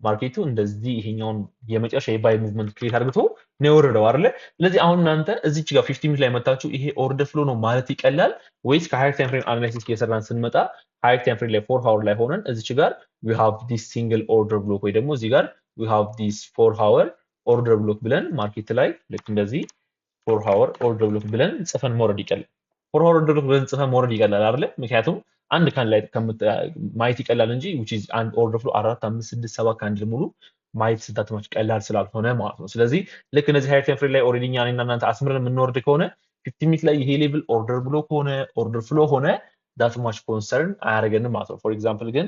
market ኡ እንደዚህ ይሄኛውን የመጨረሻ የ buy movement create አድርግቶ ነው የወረደው አይደለ? ስለዚህ አሁን እናንተ እዚች ጋር 15 minute ላይ መታችሁ ይሄ order flow ነው ማለት ይቀላል ወይስ ከ higher time frame analysis እየሰራን ስንመጣ higher time frame ላይ 4 hour ላይ ሆነን እዚች ጋር we have this single order block ወይ ደግሞ እዚህ ጋር we have this 4 hour order block ብለን market ላይ ልክ እንደዚህ 4 hour order block ብለን ጽፈን መውረድ ይቀላል? 4 hour order block ብለን ጽፈን መውረድ ይቀላል አይደለ? ምክንያቱም አንድ candle ላይ ማየት ይቀላል እንጂ which is አንድ order flow አራት፣ አምስት፣ ስድስት፣ ሰባት candle ሙሉ ማየት ስታትማች ቀላል ስላልሆነ ማለት ነው። ስለዚህ ልክ እነዚህ higher time frame ላይ already እኛ እኔና እናንተ አስምረን የምንወርድ ከሆነ 15 minute ላይ ይሄ level order block ሆነ order flow ሆነ that much concern አያደርገንም ማለት ነው። For example ግን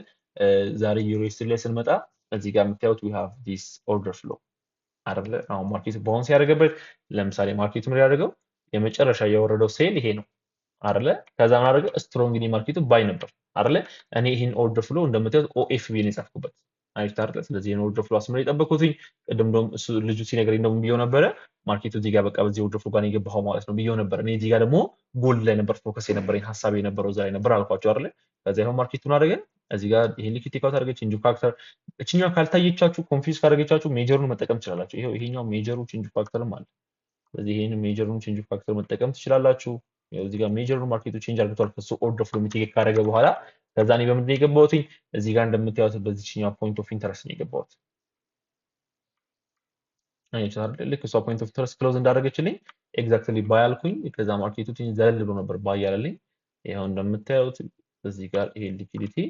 ዛሬ EURUSD ላይ ስንመጣ እዚህ ጋር የምታዩት we have this order flow አይደለ? አሁን market ኡ bounce ያደረገበት ለምሳሌ market ኡ ምን ያደረገው የመጨረሻ የወረደው sell ይሄ ነው አይደለ? ከዛ ምን አደረገ? Strongly market ኡ buy ነበር አይደለ? እኔ ይህን order flow እንደምታዩት OFB ነው የጻፍኩበት፣ አሪፍ አይደለ? ስለዚህ ይህን order flow አስምሬ የጠበኩትኝ ቅድም እንደውም እሱ ልጁ ሲነግረኝ ደግሞ ብየው ነበረ፣ market ኡ እዚህ ጋር በቃ በዚህ order flow ጋር ነው የገባኸው ማለት ነው ብየው ነበር። እኔ እዚህ ጋር ደግሞ gold ላይ ነበር focus የነበረኝ፣ ሀሳብ የነበረው እዛ ላይ ነበር አልኳቸው አይደለ? ከዛ ይኸው market ኡን አደረገ፣ እዚህ ጋር ይሄን liquidity take out አደረገ። Change of character እችኛው ካልታየቻችሁ፣ confuse ካደረገቻችሁ major ኡን መጠቀም ትችላላችሁ። ይሄው ይሄኛው major ኡ change of character ም አለ። ስለዚህ ይሄን major ኡን change of character መጠቀም ትችላላችሁ። ያው እዚህ ጋር major ኡን market ኡ change አድርጓል ከሱ order flow mitigate ካደረገ በኋላ። ከዛ እኔ በምንድን ነው የገባሁት? እዚህ ጋር እንደምታዩት በዚህኛው point of interest ነው የገባሁት። አያችሁት አይደል? ልክ እሷ point of interest close እንዳደረገችልኝ exactly buy አልኩኝ። ከዛ market ኡ ትንሽ ዘለል ብሎ ነበር buy ያለልኝ። ይኸው እንደምታዩት እዚህ ጋር ይሄ liquidity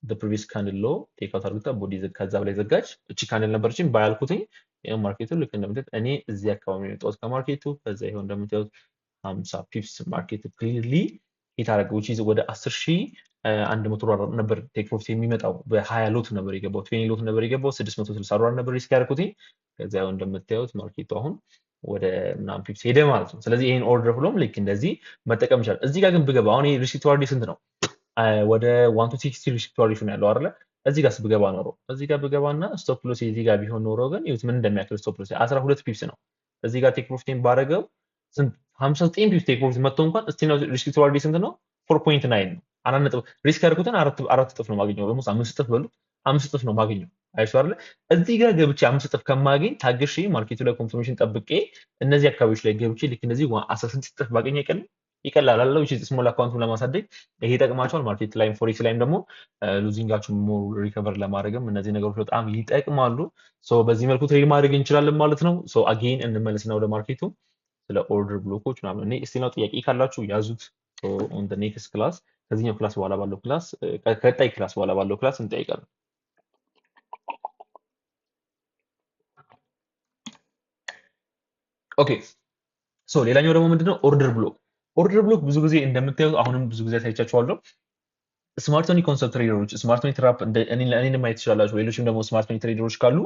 the previous candle low take out አድርጋ body ከዛ በላይ ዘጋች። እቺ candle ነበረችኝ፣ buy አልኩትኝ። ይኸው market ኡ ልክ እንደምታዩት እኔ እዚህ አካባቢ ነው የወጣሁት ከ market ኡ። ከዛ ይኸው እንደምታዩት 50 pips market ኡ clearly hit አደረገ፣ which is ወደ 10,100 ዶላር ነበር take profit የሚመጣው። በ20 lot ነበር የገባው፣ 20 lot ነበር የገባው፣ 660 ዶላር ነበር risk ያደረኩትኝ። ከዛ ያው እንደምታዩት market ኡ አሁን ወደ ምናምን pips ሄደ ማለት ነው። ስለዚህ ይሄን order flow ም ልክ እንደዚህ መጠቀም ይቻላል። እዚህ ጋር ግን ብገባ አሁን ይሄ risk to reward ስንት ነው? ወደ 1 to 60 risk to reward ነው ያለው አይደለ? እዚህ ጋር ብገባ ኖሮ፣ እዚህ ጋር ብገባና stop loss እዚህ ጋር ቢሆን ኖሮ ግን ይሁት ምን እንደሚያክል stop loss 12 pips ነው። እዚህ ጋር take profit ኤን ባረገው ስንት 59 pips take profit መጥቶ እንኳን እስቲ ነው risk to reward ስንት ነው? 4.9 ነው። አራት ነጥብ risk ያደረኩትን አራት እጥፍ ነው ማገኘው። ደግሞ አምስት እጥፍ በሉት፣ አምስት እጥፍ ነው ማገኘው። አይሱ አይደለ? እዚህ ጋር ገብቼ አምስት እጥፍ ከማገኝ ታግሼ market ኡ ላይ confirmation ጠብቄ እነዚህ አካባቢዎች ላይ ገብቼ ልክ እንደዚህ 16 እጥፍ ባገኝ አይቀልም? ይቀላል አለ። Which is small account ኡን ለማሳደግ ይሄ ይጠቅማቸዋል። Market ላይም forex ላይም ደግሞ losing ኣችሁን more recover ለማድረግም እነዚህ ነገሮች በጣም ይጠቅማሉ። So በዚህ መልኩ trade ማድረግ እንችላለን ማለት ነው። So again እንመለስና ወደ market ኡ ስለ order block ኦች ምናምን እኔ still ነው ጥያቄ ካላችሁ ያዙት። On the next class፣ ከዚህኛው class በኋላ ባለው class፣ ከቀጣይ class በኋላ ባለው class እንጠይቃለን። Okay, so ሌላኛው ደግሞ ምንድነው? Order block። Order block ብዙ ጊዜ እንደምታዩት አሁንም ብዙ ጊዜ አሳይቻችኋለሁ። Smart money concept trader ኦች፣ smart money trap እኔን ማየት ትችላላችሁ። ሌሎችም ደግሞ smart money trader ኦች ካሉ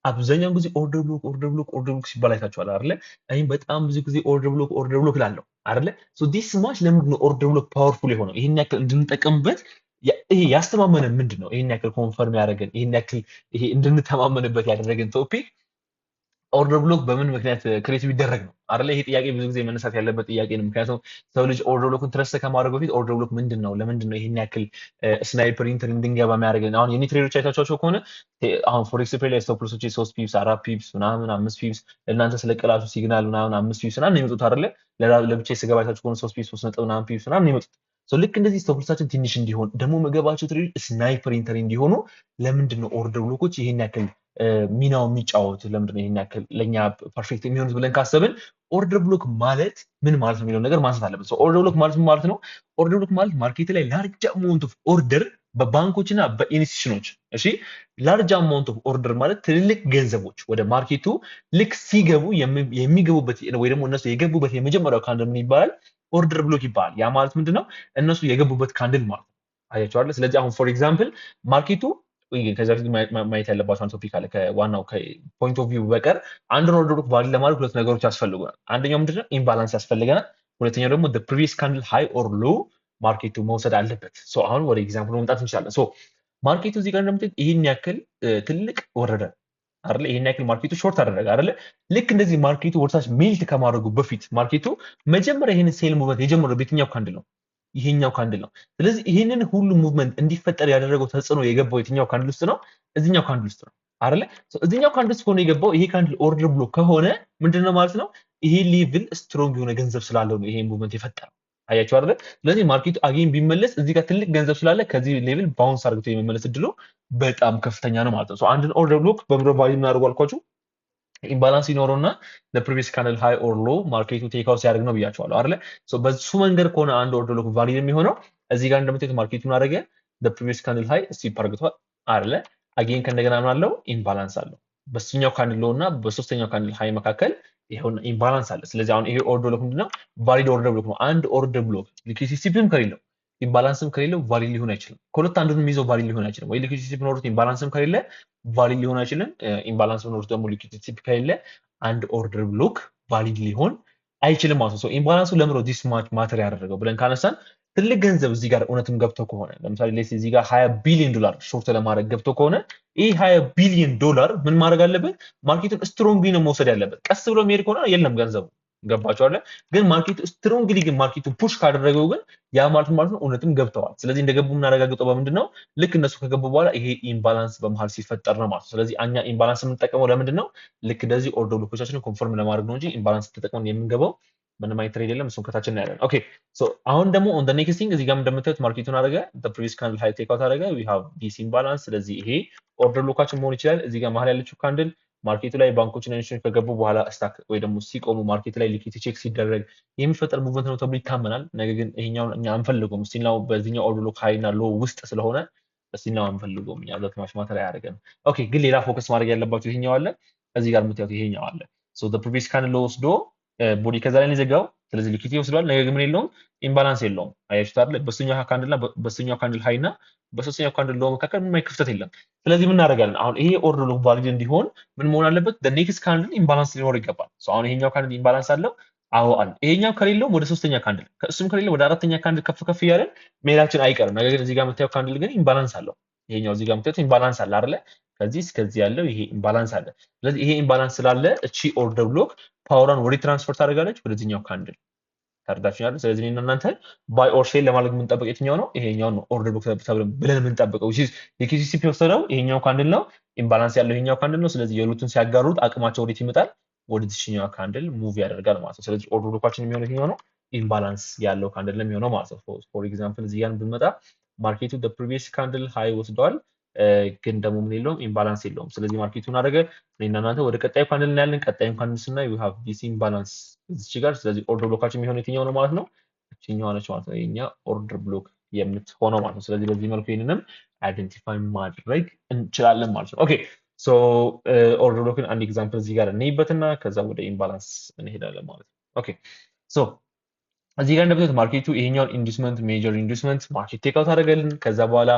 አብዛኛውን ጊዜ order block፣ order block፣ order block ሲባል አይታችኋል አይደለ? እኔም በጣም ብዙ ጊዜ order block፣ order block እላለሁ አይደለ? So this much ለምንድን ነው order block powerful የሆነው? ይሄን ያክል እንድንጠቀምበት ይሄ ያስተማመነን ምንድን ነው? ይሄን ያክል confirm ያደረገን፣ ይሄን ያክል ይሄ እንድንተማመንበት ያደረገን topic Order block በምን ምክንያት create ቢደረግ ነው አይደለ? ይሄ ጥያቄ ብዙ ጊዜ መነሳት ያለበት ጥያቄ ነው። ምክንያቱም ሰው ልጅ order block ን trust ከማድረግ በፊት order block ምንድን ነው፣ ለምንድን ነው ይሄን ያክል sniper entry እንድንገባ የሚያደርገን? አሁን የኔ trade ኦች አይታችኋቸው ከሆነ አሁን forex pair ላይ stop loss ኦች 3 pips፣ 4 pips ምናምን፣ 5 pips፣ እናንተ ስለቀላችሁ signal ምናምን 5 pips ምናምን የሚመጡት አይደለ? ለብቻ ስገባ አይታችሁ ከሆነ 3 pips፣ 3 ነጥብ ምናምን pips ምናምን የሚመጡት። ልክ እንደዚህ stop loss ኣችን ትንሽ እንዲሆን ደግሞ መገባቸው trade ኦች sniper entry እንዲሆኑ ለምንድን ነው order block ኦች ይሄን ያክል ሚናው የሚጫወቱት፣ ለምንድን ነው ይሄን ያክል ለኛ perfect የሚሆኑት ብለን ካሰብን order block ማለት ምን ማለት ነው የሚለውን ነገር ማንሳት አለብን። Order block ማለት ምን ማለት ነው? Order block ማለት market ላይ large amount of order በባንኮች እና በ institution ኦች፣ እሺ፣ large amount of order ማለት ትልልቅ ገንዘቦች ወደ market ኡ ልክ ሲገቡ የሚገቡበት ወይ ደግሞ እነሱ የገቡበት የመጀመሪያው candle ምን ይባላል? Order block ይባላል። ያ ማለት ምንድነው? እነሱ የገቡበት candle ማለት ነው። አያችሁ አይደል? ስለዚህ አሁን for example market ኡ ከዚህ በፊት ማየት ያለባቸው አንድ topic አለ። ከዋናው ከ point of view በቀር አንድን order block valid ለማድረግ ሁለት ነገሮች ያስፈልጉናል። አንደኛው ምንድነው? Imbalance ያስፈልገናል። ሁለተኛው ደግሞ the previous candle high or low market ኡ መውሰድ አለበት። So አሁን ወደ example መምጣት እንችላለን። So market ኡ እዚህ ጋር እንደምታዩት ይሄን ያክል ትልቅ ወረደ አይደለ? ይሄን ያክል market ኡ short አደረገ አይደለ? ልክ እንደዚህ market ኡ ወደታች melt ከማድረጉ በፊት market ኡ መጀመሪያ ይሄንን sell movement የጀመረው በየትኛው candle ነው? ይሄኛው candle ነው። ስለዚህ ይሄንን ሁሉ movement እንዲፈጠር ያደረገው ተጽዕኖ የገባው የትኛው candle ውስጥ ነው? እዚህኛው candle ውስጥ ነው አይደለ? እዚህኛው candle ውስጥ ከሆነ የገባው ይሄ candle order block ከሆነ ምንድነው ማለት ነው? ይሄ level strong የሆነ ገንዘብ ስላለው ነው ይሄን movement የፈጠረው። አያችሁ አይደለ? ስለዚህ market ኡ again ቢመለስ እዚህ ጋር ትልቅ ገንዘብ ስላለ ከዚህ level bounce አድርጎ የመመለስ እድሉ በጣም ከፍተኛ ነው ማለት ነው። አንድን order block በምድረ value እናደርገው አልኳችሁ፣ imbalance ይኖረውና ለ previous candle high or low market ኡ take out ሲያደርግ ነው ብያቸዋለሁ አይደለ? So በሱ መንገድ ከሆነ አንድ order block valid የሚሆነው እዚህ ጋር እንደምታዩት market ኡን አደረገ፣ ለ previous candle high sweep አድርግቷል አይደለ? Again ከእንደገና ምን አለው? Imbalance አለው። በሶስተኛው candle low እና በሶስተኛው candle high መካከል ይሄው imbalance አለ። ስለዚህ አሁን ይሄ order block ምንድነው? Valid order block ነው። አንድ order block liquidity sweep ም ከሌለው imbalance ም ከሌለው valid ሊሆን አይችልም። ከሁለት አንዱን የሚይዘው valid ሊሆን አይችልም። ወይ liquidity sweep ኖሮት imbalance ም ከሌለ valid ሊሆን አይችልም። Imbalance ኖሮት ደግሞ liquidity sweep ከሌለ አንድ order block valid ሊሆን አይችልም ማለት ነው። Imbalance ኡ ለምን ነው this much matter ያደረገው ብለን ካነሳን ትልቅ ገንዘብ እዚህ ጋር እውነትም ገብቶ ከሆነ፣ ለምሳሌ let's እዚህ ጋር 20 ቢሊዮን ዶላር short ለማድረግ ገብቶ ከሆነ ይህ 20 ቢሊዮን ዶላር ምን ማድረግ አለበት? Market ኡን strongly ነው መውሰድ ያለበት። ቀስ ብሎ የሚሄድ ከሆነ የለም ገንዘቡ፣ ገባቸው አይደለ? ግን market ኡ strongly ግን market ኡን push ካደረገው ግን ያ ማለት ማለት ነው እውነትም ገብተዋል። ስለዚህ እንደገቡ የምናረጋግጠው በምንድን ነው? ልክ እነሱ ከገቡ በኋላ ይሄ imbalance በመሀል ሲፈጠር ነው ማለት ነው። ስለዚህ እኛ imbalance የምንጠቀመው ለምንድን ነው? ልክ እንደዚህ order block ኦቻችንን confirm ለማድረግ ነው እንጂ imbalance ተጠቅመን የምንገባው ምንም አይነት trade የለም። እሱን ከታችን እናያለን። Okay, so አሁን ደግሞ on the next thing እዚህ ጋር እንደምታዩት market ኡን አደረገ፣ the previous candle high take out አደረገ፣ we have this imbalance። ስለዚህ ይሄ order block ኣችን መሆን ይችላል። እዚህ ጋር መሀል ያለችው candle market ኡ ላይ ባንኮችና institution ኦች ከገቡ በኋላ stuck ወይ ደግሞ ሲቆሙ market ላይ liquidity check ሲደረግ የሚፈጠር movement ነው ተብሎ ይታመናል። ነገር ግን ይሄኛውን እኛ አንፈልገውም። Still now በዚህኛው order block high እና low ውስጥ ስለሆነ still now አንፈልገውም። እኛ that much matter አያደርገንም። Okay, ግን ሌላ focus ማድረግ ያለባቸው ይሄኛው አለ። እዚህ ጋር የምታዩት ይሄኛው አለ። So the previous candle low ወስዶ body ከዛ ላይ ነው የዘጋው። ስለዚህ liquidity ወስዷል። ነገር ግን ምን የለውም? Imbalance የለውም። አያችሁት አይደለ? በሶስተኛው candle እና በሶስተኛው candle high እና በሶስተኛው candle low መካከል ምንም አይነት ክፍተት የለም። ስለዚህ ምን እናደርጋለን? አሁን ይሄ order block valid እንዲሆን ምን መሆን አለበት? The next candle imbalance ሊኖር ይገባል። So አሁን ይሄኛው candle imbalance አለው? አዎ አለ። ይሄኛው ከሌለው ወደ ሶስተኛ candle፣ ከእሱም ከሌለው ወደ አራተኛ candle ከፍ ከፍ እያለን መሄዳችን አይቀርም። ነገር ግን እዚህ ጋር የምታየው candle ግን imbalance አለው። ይሄኛው እዚህ ጋር የምታዩት imbalance አለ አይደለ? ከዚህ እስከዚህ ያለው ይሄ imbalance አለ። ስለዚህ ይሄ imbalance ስላለ እቺ order block power ሯን ወደ transfer ታደርጋለች ወደዚህኛው candle። ተረዳችሁኛል? ስለዚህ እኔና እናንተ buy or sell ለማድረግ የምንጠብቅ የትኛው ነው? ይሄኛው ነው order block ተብለን ብለን የምንጠብቀው። Which is liquidity sweep የወሰደው ይሄኛው candle ነው። Imbalance ያለው ይሄኛው candle ነው። ስለዚህ የሁለቱን ሲያጋሩት አቅማቸው ወዴት ይመጣል? ወደ ዚህኛው candle move ያደርጋል ማለት ነው። ስለዚህ order block ኣችን የሚሆነው የትኛው ነው? Imbalance ያለው candle ነው የሚሆነው ማለት ነው። For example እዚህ ጋር ብንመጣ market ኡ the previous candle high ወስደዋል፣ ግን ደግሞ ምን የለውም? Imbalance የለውም። ስለዚህ market ኡን አደረገ፣ እኔና እናንተ ወደ ቀጣዩ candle እናያለን። ቀጣዩን candle ስናይ we have this imbalance እዚች ጋር። ስለዚህ order block ኣችን የሚሆነው የትኛው ነው ማለት ነው? እችኛዋ ነች ማለት ነው። የኛ order block የምትሆነው ማለት ነው። ስለዚህ በዚህ መልኩ ይህንንም identify ማድረግ እንችላለን ማለት ነው። Okay, so order block ን አንድ example እዚህ ጋር እንይበትና ከዛ ወደ imbalance እንሄዳለን ማለት ነው። Okay, so እዚህ ጋር እንደምታዩት market ኡ ይሄኛውን inducement፣ major inducement market take out አደረገልን። ከዛ በኋላ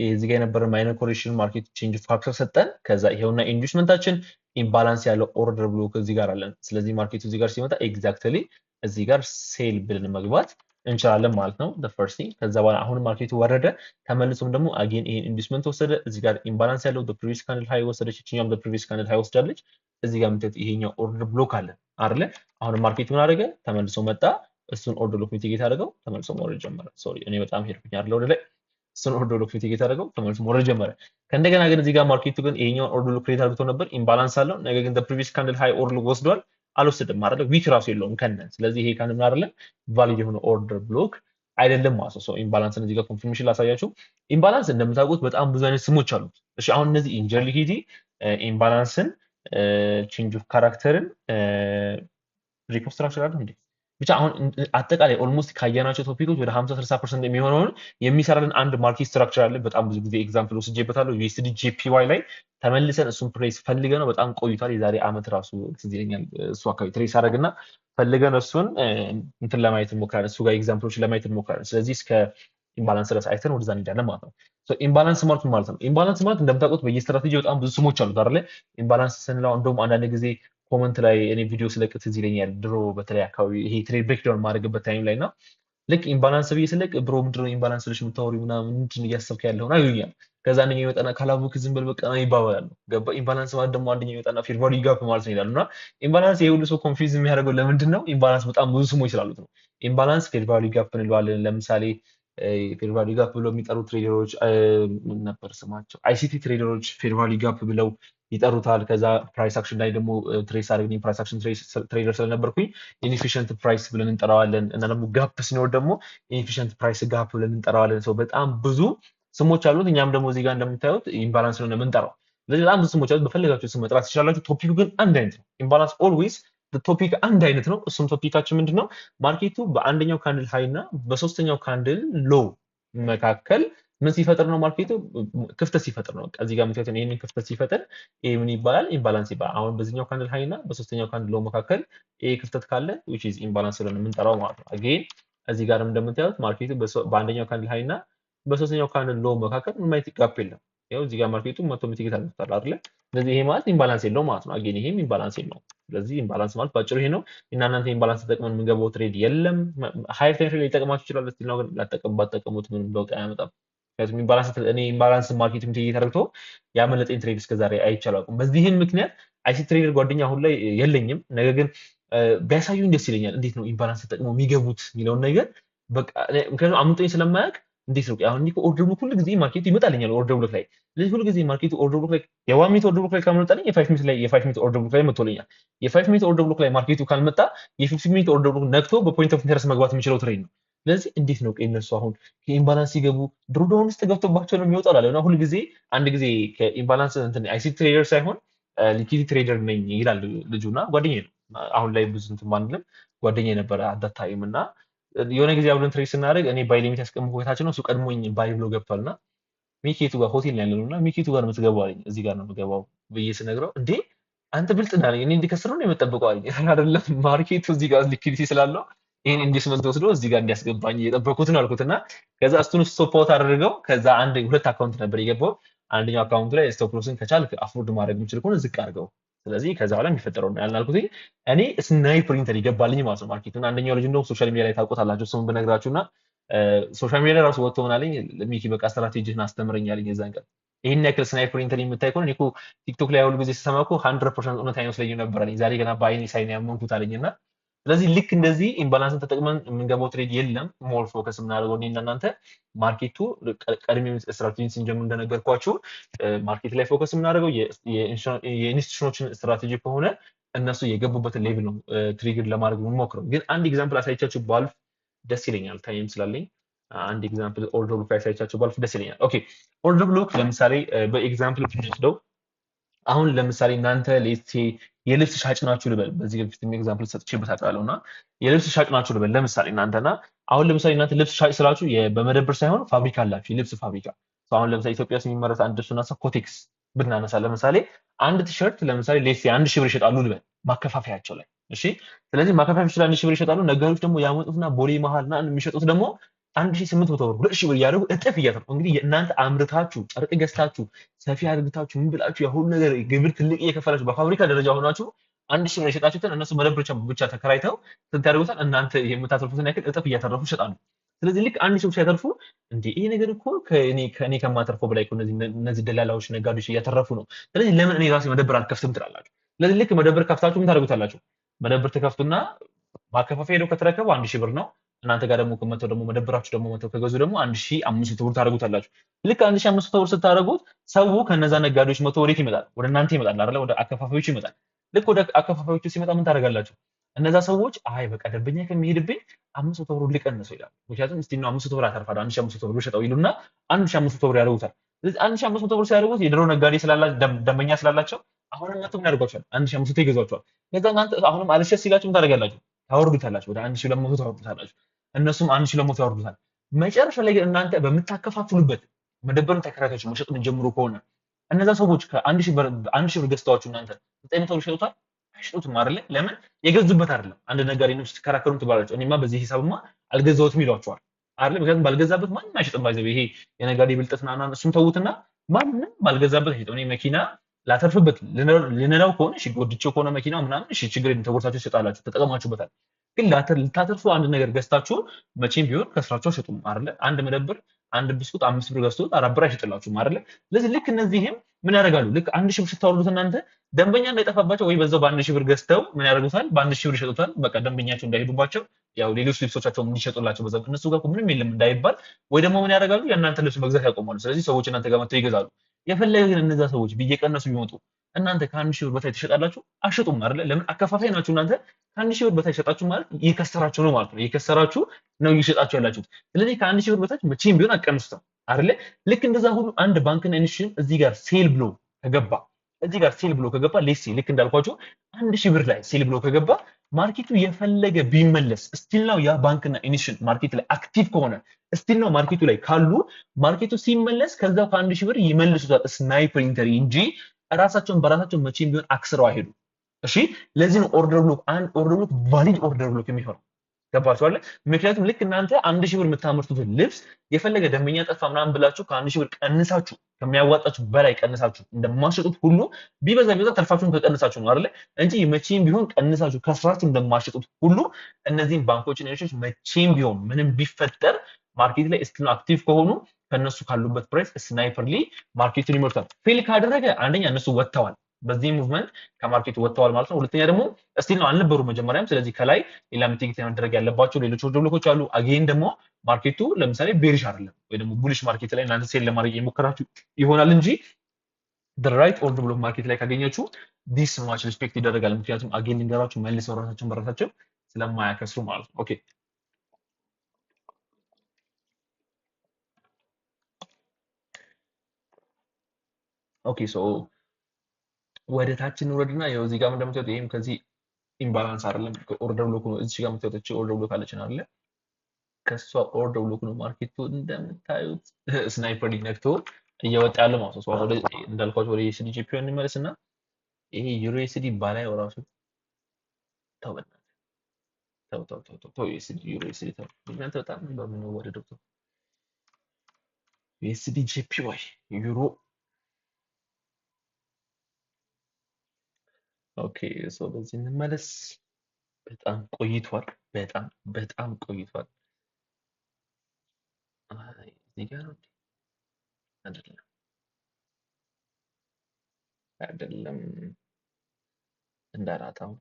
እዚህ ጋር የነበረ minor correction market change of character ሰጠን። ከዛ ይሄውና inducement ኣችን imbalance ያለው order block እዚህ ጋር አለን። ስለዚህ market ኡ እዚህ ጋር ሲመጣ exactly እዚህ ጋር sell ብለን መግባት እንችላለን ማለት ነው። The first thing። ከዛ በኋላ አሁን market ኡ ወረደ፣ ተመልሶም ደግሞ again ይሄን inducement ወሰደ። እዚህ ጋር imbalance ያለው previous candle high ወሰደች፣ ይችኛውም previous candle high ወስዳለች። እዚህ ጋር የምታዩት ይሄኛው order block አለ አይደለ? አሁን market ኡ ምን አደረገ? ተመልሶ መጣ። እሱን order block mitigate አደረገው፣ ተመልሶ መውረድ ጀመረ። Sorry፣ እኔ በጣም ሄድኩኝ አይደለ ወደ ላይ። እሱን order block mitigate አደረገው፣ ተመልሶ መውረድ ጀመረ። ከእንደገና ግን እዚህ ጋር market ኡ ግን ይሄኛውን order block create አድርጎ ነበር፣ imbalance አለው። ነገር ግን previous candle high order ወስዷል አልወሰድም አይደለ? Wick ራሱ የለውም ከነ። ስለዚህ ይሄ candle ምን አይደለም፣ valid የሆነ order block አይደለም ማለት ነው። So imbalance ን እዚህ ጋር confirmation ላሳያችሁ። Imbalance እንደምታውቁት በጣም ብዙ አይነት ስሞች አሉት። እሺ፣ አሁን እነዚህ engineered liquidity፣ imbalance ን፣ change of character ን፣ break of structure አለ እንዴ፣ ብቻ አሁን አጠቃላይ almost ካየናቸው topic ኦች ወደ 50 60% የሚሆነውን የሚሰራልን አንድ market structure አለ። በጣም ብዙ ጊዜ example ወስጄበታለሁ። USDJPY ላይ ተመልሰን እሱን price ፈልገ ነው በጣም ቆይቷል። የዛሬ ዓመት ራሱ ትዝ ይለኛል እሱ አካባቢ trace አደረግና ፈልገን እሱን እንትን ለማየት እንሞክራለን። እሱ ጋር example ኦችን ለማየት እንሞክራለን። ስለዚህ እስከ imbalance ድረስ አይተን ወደዛ እንሄዳለን ማለት ነው። Imbalance ማለት ምን ማለት ነው? Imbalance ማለት እንደምታውቁት በየስትራቴጂ በጣም ብዙ ስሞች አሉት አይደለ? Imbalance ስንለው እንደውም አንዳንድ ጊዜ comment ላይ እኔ ቪዲዮ ስለቅ ትዝ ይለኛል። ድሮ በተለይ አካባቢ ይሄ trade breakdown ማድረግበት time ላይ እና ልክ imbalance ብዬ ስለቅ "Bro፣ ምንድን ነው imbalance ብለሽ የምታወሪው ምናምን፣ ምንድን ነው እያሰብክ ያለውን?" ይሉኛል። ከዛ አንደኛው ይመጣና "ካላወክ ዝም በል በቃ" ይባባላሉ። ገባ? Imbalance ማለት ደግሞ አንደኛው ይመጣና "fair value gap ማለት ነው" ይላሉ። እና imbalance ይሄ ሁሉ ሰው confuse የሚያደርገው ለምንድን ነው? Imbalance በጣም ብዙ ስሞች ስላሉት ነው። Imbalance fair value gap እንለዋለን። ለምሳሌ fair value gap ብለው የሚጠሩ trader ኦች ምን ነበር ስማቸው? ICT trader ኦች fair value gap ብለው ይጠሩታል። ከዛ price action ላይ ደግሞ trace አድርገን price action trader ስለነበርኩኝ inefficient price ብለን እንጠራዋለን። እና ደግሞ gap ሲኖር ደግሞ inefficient price gap ብለን እንጠራዋለን። So በጣም ብዙ ስሞች አሉት። እኛም ደግሞ እዚህ ጋር እንደምታዩት imbalance ነው የምንጠራው። ስለዚህ በጣም ብዙ ስሞች አሉት። በፈለጋችሁ ስም መጥራት ትችላላችሁ። Topic ኡ ግን አንድ አይነት ነው። Imbalance always topic አንድ አይነት ነው። እሱም topic ኣችን ምንድን ነው? Market ኡ በአንደኛው candle high እና በሶስተኛው candle low መካከል ምን ሲፈጥር ነው? Market ኡ ክፍተት ሲፈጥር ነው። እዚህ ጋር የምታዩት ይህንን ክፍተት ሲፈጥር ይሄ ምን ይባላል? Imbalance ይባላል። አሁን በዚህኛው candle high እና በሶስተኛው candle low መካከል ይሄ ክፍተት ካለ which is imbalance ብለን የምንጠራው ማለት ነው። Again እዚህ ጋርም እንደምታዩት market ኡ በአንደኛው candle high እና በሶስተኛው candle low መካከል ምንም አይነት gap የለም። ያው እዚህ ጋር market ኡ መቶ mitigate አድርጎታል አይደለ? ስለዚህ ይሄ ማለት imbalance የለውም ማለት ነው። Again ይሄም imbalance የለውም። ስለዚህ imbalance ማለት ባጭሩ ይሄ ነው። እና እናንተ imbalance ተጠቅመን የምንገባው trade የለም። Higher time frame ሊጠቅማችሁ ይችላል። Still ነው ግን ባጠቀሙት ምንም ለውጥ አያመጣም። ምክንያቱም imbalance እኔ imbalance market mitigate አድርጎ ያመለጠኝ trade እስከዛሬ አይቼ አላውቅም። በዚህም ምክንያት ICT trader ጓደኛ አሁን ላይ የለኝም። ነገር ግን ቢያሳዩኝ ደስ ይለኛል። እንዴት ነው imbalance ተጠቅመው የሚገቡት የሚለውን ነገር በቃ ምክንያቱም አምልጦኝ ስለማያውቅ እንዴት ነው አሁን እኮ order block ሁሉ ጊዜ market ኡ ይመጣልኛል order block ላይ። ስለዚህ ሁሉ ጊዜ market ኡ order block ላይ የ 1 minute order block ላይ ካልመጣልኝ የ5 minute ላይ የ 5 minute order block ላይ መጥቶልኛል። የ 5 minute order block ላይ market ኡ ካልመጣ የ 15 minute order block ነክቶ በ point of interest መግባት የሚችለው trade ነው። ስለዚህ እንዴት ነው እነሱ አሁን ከ imbalance ሲገቡ drawdown ውስጥ ገብቶባቸው ነው የሚወጣው እላለሁ። እና ሁል ጊዜ አንድ ጊዜ ከ imbalance እንትን ICT trader ሳይሆን liquidity trader ነኝ ይላል ልጁ እና ጓደኛዬ ነው። አሁን ላይ ብዙ እንትን ባንልም ጓደኛዬ ነበረ at that time። እና የሆነ ጊዜ አብረን trade ስናደርግ እኔ buy limit ያስቀምጥኩት ታች ነው፣ እሱ ቀድሞኝ buy ብሎ ገብቷል። እና "ሚኪ የቱ ጋር ሆቴል ነው ያለነው እና ሚኪ የቱ ጋር ነው የምትገባው?" አለኝ። "እዚህ ጋር ነው የምገባው" ብዬ ስነግረው "እንዴ አንተ ብልጥ ነህ" አለኝ። "እኔ እንዲከስር ነው የምጠብቀው" አለኝ። "አይደለም፣ market ኡ እዚህ ጋር liquidity ስላለው ይሄን inducement ወስዶ እዚህ ጋር እንዲያስገባኝ እየጠበኩት ነው" አልኩት። እና ከዛ እሱን stop out አደረገው። ከዛ አንድ ሁለት account ነበር የገባው። አንደኛው account ላይ "Stop loss ን ከቻልክ afford ማድረግ የምችል ከሆነ ዝቅ አድርገው፣ ስለዚህ ከዛ በኋላ የሚፈጠረው ነው ያልን" አልኩት። እኔ sniper entry ይገባልኝ ማለት ነው market ኡን። አንደኛው ልጅ እንደውም social media ላይ ታውቁታላችሁ ስሙን ብነግራችሁ። እና social media ላይ ራሱ ወጥቶ ምን አለኝ? "ሚኪ በቃ ስትራቴጂህን አስተምረኝ" አለኝ የዛን ቀን። "ይህን ያክል sniper entry የምታይ ከሆነ እኔ እኮ ቲክቶክ ላይ ሁሉ ጊዜ ስሰማ እኮ 100% እውነት አይመስለኝም ነበር" አለኝ። "ዛሬ ገና በአይኔ ሳይ ነው ያመንኩት" አለኝ። እና ስለዚህ ልክ እንደዚህ imbalance ን ተጠቅመን የምንገባው trade የለም። More focus የምናደርገው እኔና እናንተ market ኡ ቀድሜ ስትራቴጂ ስንጀምር እንደነገርኳችሁ market ላይ focus የምናደርገው የ institution ኦችን ስትራቴጂ ከሆነ እነሱ የገቡበትን level ነው trigger ለማድረግ የምንሞክረው። ግን አንድ example አሳይቻችሁ ባልፍ ደስ ይለኛል። Time ስላለኝ አንድ example order block ላይ አሳይቻችሁ ባልፍ ደስ ይለኛል። Okay፣ order block ለምሳሌ በ example ብንወስደው አሁን ለምሳሌ እናንተ let's say የልብስ ሻጭ ናችሁ ልበል። በዚህ በፊት example ሰጥቼበት አውቃለሁ። እና የልብስ ሻጭ ናችሁ ልበል ለምሳሌ እናንተና አሁን ለምሳሌ እናንተ ልብስ ሻጭ ስላችሁ በመደብር ሳይሆን ፋብሪካ አላችሁ፣ የልብስ ፋብሪካ። አሁን ለምሳሌ ኢትዮጵያ ውስጥ የሚመረት አንድ ልብስ ብናነሳ፣ ኮቴክስ ብናነሳ ለምሳሌ አንድ ቲሸርት ለምሳሌ let's say 1,000 ብር ይሸጣሉ ልበል ማከፋፈያቸው ላይ። እሺ፣ ስለዚህ ማከፋፈያቸው ላይ 1,000 ብር ይሸጣሉ። ነጋዴዎች ደግሞ ያመጡትና ቦሌ መሀል እና የሚሸጡት ደግሞ 1,800 ብር፣ 2,000 ብር እያደረጉ እጥፍ እያተረፉ። እንግዲህ እናንተ አምርታችሁ፣ ጨርቅ ገዝታችሁ፣ ሰፊ አድርግታችሁ፣ ምን ብላችሁ፣ ያ ሁሉ ነገር ግብር ትልቅ እየከፈላችሁ በፋብሪካ ደረጃ ሆናችሁ 1,000 ብር የሸጣችሁትን እነሱ መደብር ብቻ ተከራይተው ስንት ያደርጉታል? እናንተ የምታተርፉትን ያክል እጥፍ እያተረፉ ይሸጣሉ። ስለዚህ ልክ 1,000 ብር ሲያተርፉ እንዴ ይሄ ነገር እኮ ከኔ ከማተርፈው በላይ እኮ እነዚህ ደላላዎች ነጋዴዎች እያተረፉ ነው። ስለዚህ ለምን እኔ ራሴ መደብር አልከፍትም ትላላችሁ። ስለዚህ ልክ መደብር ከፍታችሁ ምን ታደርጉታላችሁ? መደብር ትከፍቱና ማከፋፈያ ሄደው ከተረከቡ 1,000 ብር ነው። እናንተ ጋር ደግሞ መተው ደግሞ መደብራችሁ ደግሞ መተው ከገዙ ደግሞ 1,500 ብር ታደርጉታላችሁ። ልክ 1,500 ብር ስታደርጉት ሰው ከነዛ ነጋዴዎች መተው ወዴት ይመጣል? ወደ እናንተ ይመጣል አይደለ? ወደ አከፋፋዮቹ ይመጣል። ልክ ወደ አከፋፋዮቹ ሲመጣ ምን ታደርጋላችሁ? እነዛ ሰዎች አይ በቃ ደንበኛ ከሚሄድብኝ 500 ብር ልቀንሰው ይላሉ። ምክንያቱም እስቲ ነው 500 ብር አተርፋለሁ 1,500 ብር ሸጠው ይሉና 1,500 ብር ያደርጉታል። ስለዚህ 1,500 ብር ሲያደርጉት የድሮ ነጋዴ ስላላቸው ደንበኛ ስላላቸው አሁንም መጥተው ምን ያደርጓቸዋል? 1,500 ይገዟቸዋል። ከዛ እናንተ አሁንም አልሸጥ ሲላችሁ ምን ታደርጋላችሁ? ታወርዱታላችሁ። ወደ 1,200 ታወርዱታላችሁ። እነሱም 1,200 ያወርዱታል። መጨረሻ ላይ ግን እናንተ በምታከፋፍሉበት መደብሩን ተከራይታችሁ መሸጥ የምትጀምሩ ከሆነ እነዛ ሰዎች ከ1,000 ብር 1,000 ብር ገዝተዋችሁ እናንተ 900 ብር ይሸጡታል? አይሸጡትም አይደለ? ለምን? የገዙበት አይደለም። አንድ ነጋዴ ነው ስትከራከሩም ትባላችሁ። እኔማ በዚህ ሂሳብማ አልገዛሁትም ይሏቸዋል አይደለ? ምክንያቱም ባልገዛበት ማንም አይሸጥም። ባይዘው ይሄ የነጋዴ ብልጠት ምናምን እሱም ተውትና ማንም ባልገዛበት አይሸጥም። እኔ መኪና ላተርፍበት ልነዳው ከሆነ እሺ፣ ጎድቼው ከሆነ መኪናው ምናምን እሺ፣ ችግር የለም ተጎድታችሁ ትሸጣላችሁ፣ ተጠቀማችሁበታል። ግን ልታተርፉ አንድ ነገር ገዝታችሁ መቼም ቢሆን ከስራችሁ አይሸጡም አይደለ? አንድ መደብር አንድ ብስኩት 5 ብር ገዝቶ 4 ብር አይሸጥላችሁም አይደለ? ስለዚህ ልክ እነዚህም ምን ያደርጋሉ? ልክ 1,000 ብር ስታወርዱት እናንተ ደንበኛ እንዳይጠፋባቸው ወይ በዛው በ1,000 ብር ገዝተው ምን ያደርጉታል? በ1,000 ብር ይሸጡታል። በቃ ደንበኛቸው እንዳይሄዱባቸው ያው ሌሎች ልብሶቻቸውን እንዲሸጡላቸው በዛው እነሱ ጋር እኮ ምንም የለም እንዳይባል፣ ወይ ደግሞ ምን ያደርጋሉ? የእናንተ ልብስ መግዛት ያቆማሉ። ስለዚህ ሰዎች እናንተ ጋር መጥተው ይገዛሉ። የፈለገ ግን እነዛ ሰዎች ቢየቀነሱ ቢመጡ እናንተ ከ1,000 ብር በታች ትሸጣላችሁ? አሸጡም አይደለ? ለምን አከፋፋይ ናችሁ እናንተ። ከ1,000 ብር በታች ሸጣችሁ ማለት እየከሰራችሁ ነው ማለት ነው። እየከሰራችሁ ነው እየሸጣችሁ ያላችሁት። ስለዚህ ከ1,000 ብር በታች መቼም ቢሆን አትቀንሱትም አይደለ? ልክ እንደዛ ሁሉ አንድ ባንክና institution እዚህ ጋር sell ብሎ ከገባ እዚህ ጋር sell ብሎ ከገባ let's say ልክ እንዳልኳችሁ 1,000 ብር ላይ sell ብሎ ከገባ market ኡ የፈለገ ቢመለስ still ነው ያ ባንክና institution market ላይ active ከሆነ still ነው market ኡ ላይ ካሉ market ኡ ሲመለስ ከዛው ከ1,000 ብር ይመልሱታል። sniper entry እንጂ ራሳቸውን በራሳቸው መቼም ቢሆን አክስረው አይሄዱም። እሺ ለዚህ ነው order block አንድ order block valid order block የሚሆነው። ገባችሁ አይደል? ምክንያቱም ልክ እናንተ 1,000 ብር የምታመርቱትን ልብስ የፈለገ ደንበኛ ጠፋ ምናምን ብላችሁ ከ1,000 ብር ቀንሳችሁ ከሚያዋጣችሁ በላይ ቀንሳችሁ እንደማትሸጡት ሁሉ ቢበዛ ቢበዛ ተርፋችሁን ከቀንሳችሁ ነው አይደል? እንጂ መቼም ቢሆን ቀንሳችሁ ከስራችሁ እንደማትሸጡት ሁሉ እነዚህን ባንኮችን ሌሎች መቼም ቢሆን ምንም ቢፈጠር market ላይ still active ከሆኑ ከነሱ ካሉበት price sniperly market ኡን ይመርጣል። fail ካደረገ አንደኛ እነሱ ወጥተዋል፣ በዚህ movement ከ market ኡ ወጥተዋል ማለት ነው። ሁለተኛ ደግሞ still ነው አልነበሩ መጀመሪያም። ስለዚህ ከላይ ሌላ mitigate መደረግ ያለባቸው ሌሎች order block ኦች አሉ። again ደግሞ market ኡ ለምሳሌ bearish አይደለም ወይ ደግሞ bullish market ላይ እናንተ sell ለማድረግ የሞከራችሁ ይሆናል እንጂ the right order block market ላይ ካገኛችሁ this much respect ይደረጋል። ምክንያቱም again ልንገራችሁ መልሰው ራሳቸውን በራሳቸው ስለማያከስሩ ማለት ነው። okay okay so ወደ ታች እንውረድና ያው እዚህ ጋር እንደምታዩት ይሄም ከዚህ imbalance አይደለም order block ነው። እዚህ ጋር የምታዩት እቺ order block አለች አይደለ? ከሷ order block ነው market ኡ እንደምታዩት sniper ነክቶ እየወጣ ያለው ማለት ነው። so ወደ እንዳልኳችሁ ወደ USD JPY እንመለስና ይሄ ዩሮ USD ባላይ ራሱ ተው በእናትህ ተው ተው ተው ተው ተው USD ዩሮ USD ተው እናንተ በጣም በምንወደደው ተው USD JPY ዩሮ okay so በዚህ እንመለስ። በጣም ቆይቷል። በጣም በጣም ቆይቷል። አይ እዚህ ጋር ነው አይደለም፣ አይደለም እንዳራታው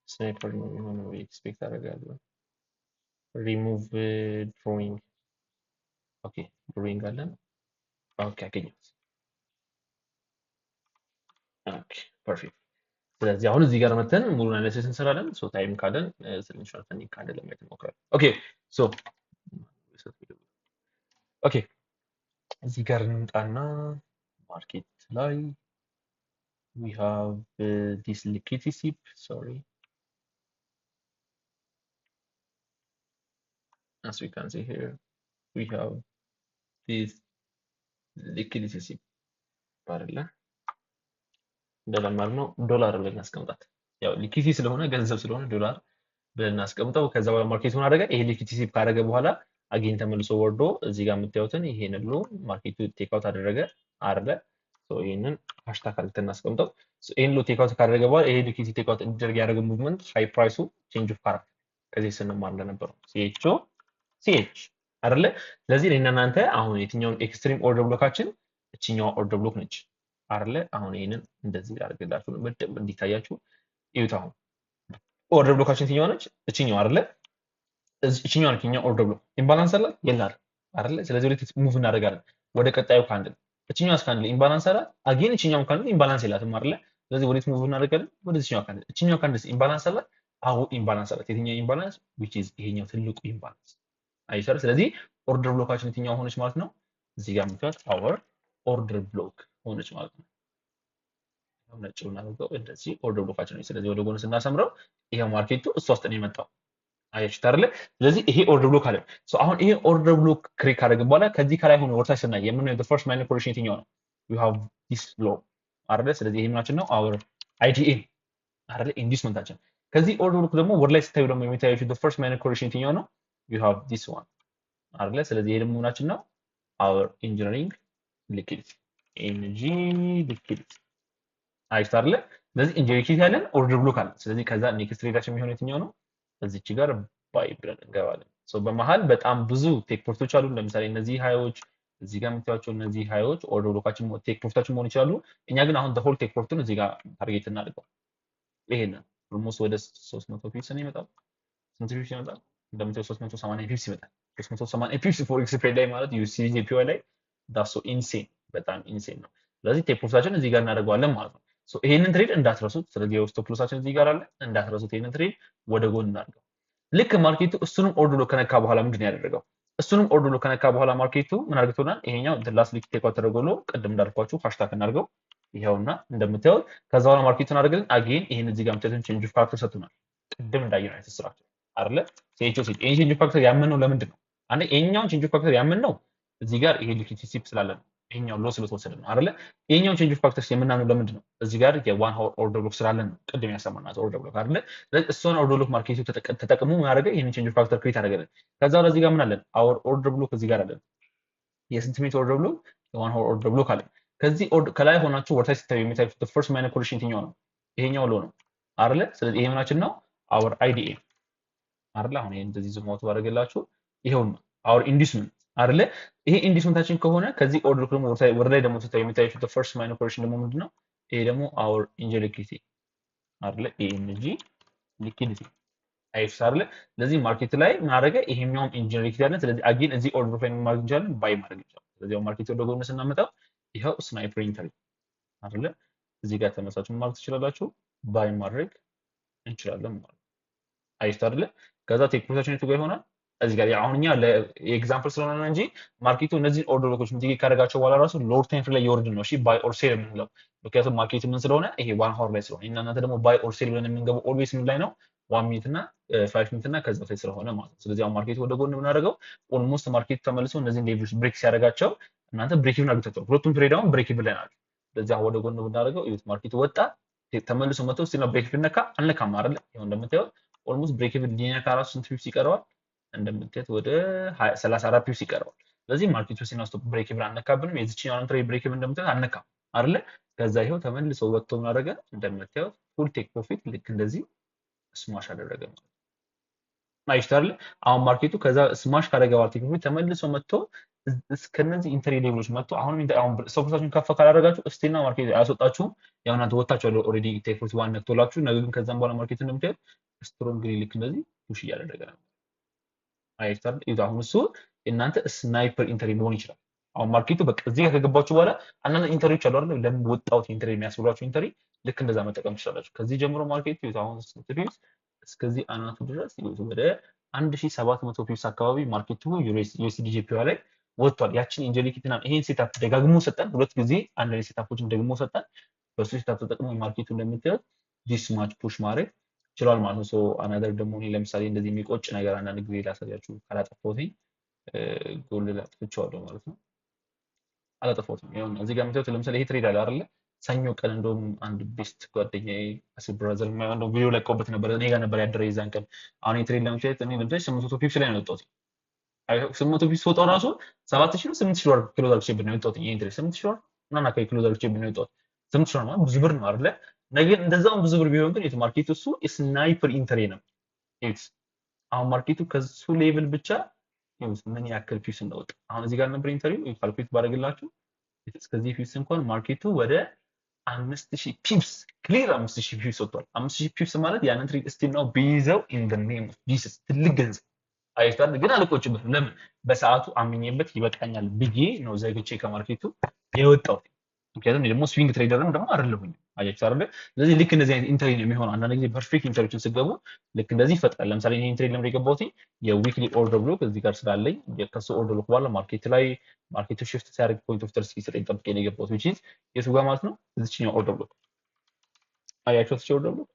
sniper ነው የሚሆነው expect አደርጋለሁ። ሪሙቭ ድሮይንግ ኦኬ ድሮይንግ አለን። okay አገኘሁት። okay perfect። ስለዚህ አሁን እዚህ ጋር መተን ሙሉ analysis እንሰራለን። so time ካለን ስለ insurance funding ካለ ለማየት እንሞክራለን። okay so okay እዚህ ጋር እንምጣና market ላይ we have this liquidity sweep sorry as we can see here we have this liquidity sweep አይደለ እንደለመድነው ዶላር ብለን እናስቀምጣት። ያው liquidity ስለሆነ ገንዘብ ስለሆነ ዶላር ብለን እናስቀምጠው። ከዛ በኋላ market ኡን አደረገ። ይሄ liquidity sweep ካደረገ በኋላ again ተመልሶ ወርዶ እዚህ ጋር የምታዩትን ይሄን ብሎ market ኡ take out አደረገ አይደለ? ይህንን hashtag አድርገን እናስቀምጠው። ይህን low take out ካደረገ በኋላ ይሄ liquidity take out እንዲደረግ ያደረገ movement high price ኡ change of character ከዚህ ስንማር እንደነበረው CHoCH አይደለ? ስለዚህ እኔና እናንተ አሁን የትኛውን extreme order block ኣችን እችኛዋ order block ነች አይደለ? አሁን ይህንን እንደዚህ አድርግላችሁ በደንብ እንዲታያችሁ እዩት። አሁን order block ኣችን የትኛዋ ነች? እችኛዋ አይደለ? እችኛዋ ነች። እኛ order block imbalance አላት የላት አይደለ? ስለዚህ ወዴት move እናደርጋለን? ወደ ቀጣዩ candle። እችኛዋ candle imbalance አላት። Again እችኛውም candle imbalance የላትም አይደለ? ስለዚህ ወዴት move እናደርጋለን? ወደ እችኛዋ candle። እችኛዋ candle imbalance አላት። አዎ imbalance አላት። የትኛው imbalance? Which is ይሄኛው ትልቁ imbalance አይሻል? ስለዚህ order block ኣችን የትኛው ሆነች ማለት ነው? እዚህ ጋር የምታዩት our order block ሆነች ማለት ነው። ነጭ እናደርገው እንደዚህ order block ኣችን ነው። ስለዚህ ወደ ጎን ስናሰምረው ይሄው market ኡ እሷ ውስጥ ነው የመጣው። አያችሁት አይደለ? ስለዚህ ይሄ order block አለ። So አሁን ይሄ order block create ካደረግን በኋላ ከዚህ ከላይ ሆኖ ወደታች ስናይ የምናየው the first minor correction የትኛው ነው? We have this low አይደለ? ስለዚህ ይሄ ምናችን ነው? Our IDM አይደለ? Inducement ኣችን። ከዚህ order block ደግሞ ወደ ላይ ስታዩ ደግሞ የሚታያችሁ the first minor correction የትኛው ነው? We have this one አይደለ? ስለዚህ ይሄ ደግሞ ምናችን ነው? Our engineering liquidity፣ ENG liquidity አያችሁት አይደለ? ስለዚህ engineering liquidity ያለን order block አለ። ስለዚህ ከዛ next trade ኣችን የሚሆነው የትኛው ነው? እዚች ጋር buy ብለን እንገባለን። So በመሀል በጣም ብዙ take profit ኦች አሉ። ለምሳሌ እነዚህ high ኦች፣ እዚህ ጋር የምታዩቸው እነዚህ high ኦች order block ኣችን take profit ኣችን መሆን ይችላሉ። እኛ ግን አሁን whole take profit ኡን እዚህ ጋር target እናድርገው። ይሄንን almost ወደ 300 pips ነው ይመጣል። ስንት pips ይመጣል? እንደምታዩት 380 pips ይመጣል። 380 pips forex trade ላይ ማለት USDJPY ላይ that's so insane፣ በጣም insane ነው። ስለዚህ take profit ኣችን እዚህ ጋር እናደርገዋለን ማለት ነው። So ይሄንን trade እንዳትረሱት። ስለዚህ የ stop loss ኣችን እዚህ ጋር አለ፣ እንዳትረሱት። ይሄንን trade ወደ ጎን እናድርገው። ልክ market ኡ እሱንም order block ከነካ በኋላ ምንድን ነው ያደረገው? እሱንም order block ከነካ በኋላ market ኡ ምን አድርጎናል? ይሄኛው last liquidity take out ተደርጎ ቅድም እንዳልኳችሁ hashtag እናድርገው። ይኸውና እንደምታዩት ከዛ በኋላ market ኡን አድርገን again ይሄን እዚህ ጋር የምታዩትን change of character ሰጥቶናል። ቅድም እንዳየነው አይነት structure አይደለ? CHoCH። ይሄን change of character ያመንነው ለምንድን ነው? አንዴ ይሄኛውን change of character ያመንነው እዚህ ጋር ይሄ liquidity sweep ስላለ ነው። ይሄኛው low ስለተወሰደ ነው አይደለ? ይሄኛውን change of character የምናምነው ለምንድን ነው? እዚህ ጋር የ 1 hour order block ስላለን ነው። ቅድም ያሰማናት order block አይደለ? ስለዚህ እሷን order block market ኡ ተጠቅሞ ምን አደረገ? ይሄንን change of character create አደረገልን። ከዛ በኋላ እዚህ ጋር ምን አለን? Our order block እዚህ ጋር አለን። የስንት minute order block? የ 1 hour order block አለን። ከዚህ ከላይ ሆናችሁ ወደታች ስታዩ የሚታዩት first minor correction የትኛው ነው? ይሄኛው low ነው አይደለ? ስለዚህ ይሄ ምናችን ነው? Our IDM አይደለ? አሁን ይሄን እንደዚህ zoom out ባደረገላችሁ ይሄው ነው our inducement አይደለ? ይሄ inducement ኣችን ከሆነ ከዚህ order ደግሞ ወደ ላይ ደግሞ ስታዩ የሚታዩት first minor correction ደግሞ ምንድነው? ይሄ ደግሞ our engineer liquidity አይደለ? ENG liquidity አይፍስ አይደለ? ስለዚህ market ላይ ምን አደረገ? ይሄኛውም engineer liquidity አለን። ስለዚህ again እዚህ order ላይ ማድረግ እንችላለን፣ buy ማድረግ እንችላለን። ስለዚህ market ወደ ጎን ስናመጣው ይኸው sniper entry አይደለ? እዚህ ጋር ተመሳችሁ ማድረግ ትችላላችሁ፣ buy ማድረግ እንችላለን ማለት ነው። አያችሁት አይደለ? ከዛ take profit ኣችን የቱ ጋር ይሆናል? እዚህ ጋር። አሁን እኛ ለ example ስለሆነ ነው እንጂ market ኡ እነዚህን order block ኦች mitigate ካደረጋቸው በኋላ ራሱ lower time frame ላይ የወርድ ነው። እሺ buy or sell የምንለው ምክንያቱም market ኡ ምን ስለሆነ ይሄ 1 hour ላይ ስለሆነ እና እናንተ ደግሞ buy or sell ብለን የምንገባው always ምን ላይ ነው? 1 minute እና 5 minute እና ከዛ በታች ስለሆነ ማለት ነው። ስለዚህ አሁን market ኡ ወደ ጎን የምናደርገው almost market ኡ ተመልሶ እነዚህን level ኦች break ሲያደርጋቸው እናንተ break even አግኝታችኋል። ሁለቱም trade አሁን break even ላይ ናቸው። ስለዚህ አሁን ወደ ጎን ብናደርገው እዩት፣ market ኡ ወጣ ተመልሶ መጥቶ still break even ነካ አልነካም አይደለ? ይኸው እንደምታዩት almost break even ሊነካ ራሱ ስንት pips ይቀረዋል? እንደምታዩት ወደ 34 pips ይቀረዋል። ስለዚህ market ኡ ሲናስቶ break even አልነካብንም። የዚችኛውን trade break even እንደምታዩት አልነካም አይደለ? ከዛ ይኸው ተመልሶ ወጥቶ ምን አደረገ? እንደምታዩት full take profit ልክ እንደዚህ smash አደረገ ማለት ነው። አያችሁት አይደለ? አሁን market ኡ ከዛ smash ካደረገ በኋላ take profit ተመልሶ መጥቶ እስከነዚህ entry level ኦች መጥቶ አሁንም አሁን stop loss ኣችሁን ከፍ ካላደረጋችሁ still ና market አያስወጣችሁም። ያው እናንተ ወጥታችኋል already take profit one ነክቶላችሁ። ነገር ግን ከዛም በኋላ market ኡ እንደምታዩት strongly ልክ እንደዚህ push እያደረገ ነው። አያችሁት አይደል? አሁን እሱ እናንተ sniper entry መሆን ይችላል። አሁን market ኡ በቃ እዚህ ጋር ከገባችሁ በኋላ አንዳንድ entry ዎች አሉ አይደል? ለምን ወጣሁት entry የሚያስብሏችሁ entry ልክ እንደዛ መጠቀም ትችላላችሁ። ከዚህ ጀምሮ market ኡ አሁን ስንት pips እስከዚህ አናቱ ድረስ ወደ 1700 pips አካባቢ market ኡ USDJPY ላይ ወጥቷል። ያችን ኢንጀሊኪትና ይሄን setup ደጋግሞ ሰጠን። ሁለት ጊዜ አንድ ላይ setup ኦችን ደግሞ ሰጠን። በሱ setup ተጠቅሞ market ኡ እንደምታዩት this much push ማድረግ ችሏል ማለት ነው። So another ደግሞ እኔ ለምሳሌ እንደዚህ የሚቆጭ ነገር አንዳንድ ጊዜ ላሳያችሁ። ካላጠፋሁት ጎል አጥፍቼዋለሁ ማለት ነው። አላጠፋሁትም። ይኸው እዚህ ጋር የምታዩት ለምሳሌ ይሄ trade አለ አይደለ? ሰኞ ቀን እንደውም አንድ best ጓደኛዬ አሲ brother እንደውም ቪዲዮ ለቀውበት ነበር። እኔ ጋር ነበር ያደረ የዛን ቀን። አሁን ይሄ trade ለምሳሌ እኔ ለምሳሌ 800 pips ላይ ነው የወጣሁት። 800 pips ወጣው ራሱ 7,000 ነው 8,000 ዶላር close አድርጌበት ነው የወጣሁት። ይሄን trade 8,000 ዶላር ምናምን አካባቢ close አድርጌ ነው የወጣሁት። 8,000 ዶላር ማለት ብዙ ብር ነው አይደለ? ነገር እንደዛውም ብዙ ብር ቢሆን ግን የቱ market ኡ እሱ sniper entry ነው። እዩት፣ አሁን market ኡ ከሱ level ብቻ ይኸውት ምን ያክል pips እንደወጣ። አሁን እዚህ ጋር ነበር entry ው፣ calculate ባደርግላችሁ እስከዚህ pips እንኳን market ኡ ወደ 5,000 pips clear፣ 5,000 pips ወጥቷል። 5,000 pips ማለት ያንን trade still ነው ቢይዘው in the name of Jesus ትልቅ ገንዘብ አይቷል። ግን አልቆጭበትም። ለምን? በሰዓቱ አምኜበት ይበቃኛል ብዬ ነው ዘግቼ ከ market ኡ የወጣሁት። ምክንያቱም እኔ ደግሞ swing trader ም ደግሞ አይደለሁኝ። አያችሁ አይደለ? ስለዚህ ልክ እንደዚህ አይነት entry ነው የሚሆነው። አንዳንድ ጊዜ perfect entry ዎችን ስገቡ ልክ እንደዚህ ይፈጥራል። ለምሳሌ ይሄን trade ለምን የገባሁት የ weekly order block እዚህ ጋር ስላለኝ ከሱ order block በኋላ market ላይ market ኡ shift ሲያደርግ point of interest ሲሰጠኝ ጠብቄ ነው የገባሁት፣ which is የቱ ጋር ማለት ነው? እዚችኛው order block አያችሁት? እቺ order block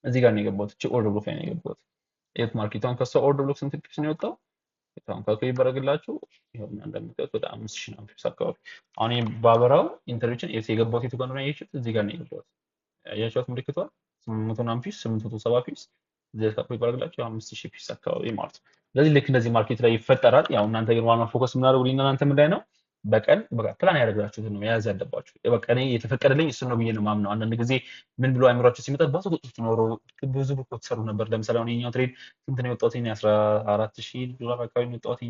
እዚህ ጋር ነው የገባሁት። እቺ order block ላይ ነው የገባሁት። የት market ኡ አሁን ከሷ order block ስንት pips ነው የወጣው? አሁን calculate ባደርግላችሁ ይኸውና እንደምታዩት ወደ 5,000 ምናምን pips አካባቢ። አሁን ይሄ ባበራው entry ዎችን የት የገባሁት የቱ ጋር ነው ያያችሁት? እዚህ ጋር ነው የገባሁት። ያያችሁት ምልክቷ 800 ምናምን pips፣ 870 pips እዚህ calculate ባደርግላችሁ 5,000 pips አካባቢ ማለት ነው። ስለዚህ ልክ እንደዚህ market ላይ ይፈጠራል። ያው እናንተ ግን ዋናው focus የምናደርገው እናንተ ምን ላይ ነው? በቀን በቃ ፕላን ያደርጋችሁትን ነው መያዝ ያለባችሁ። በቃ እኔ የተፈቀደልኝ እሱን ነው ብዬ ነው የማምነው። አንዳንድ ጊዜ ምን ብሎ አይምሯችሁ ሲመጣ ባትቆጡት ኖሮ ብዙ ብር እኮ ትሰሩ ነበር። ለምሳሌ አሁን የኛው trade ስንት ነው የወጣሁት? 14,000 ዶላር አካባቢ ነው የወጣሁት።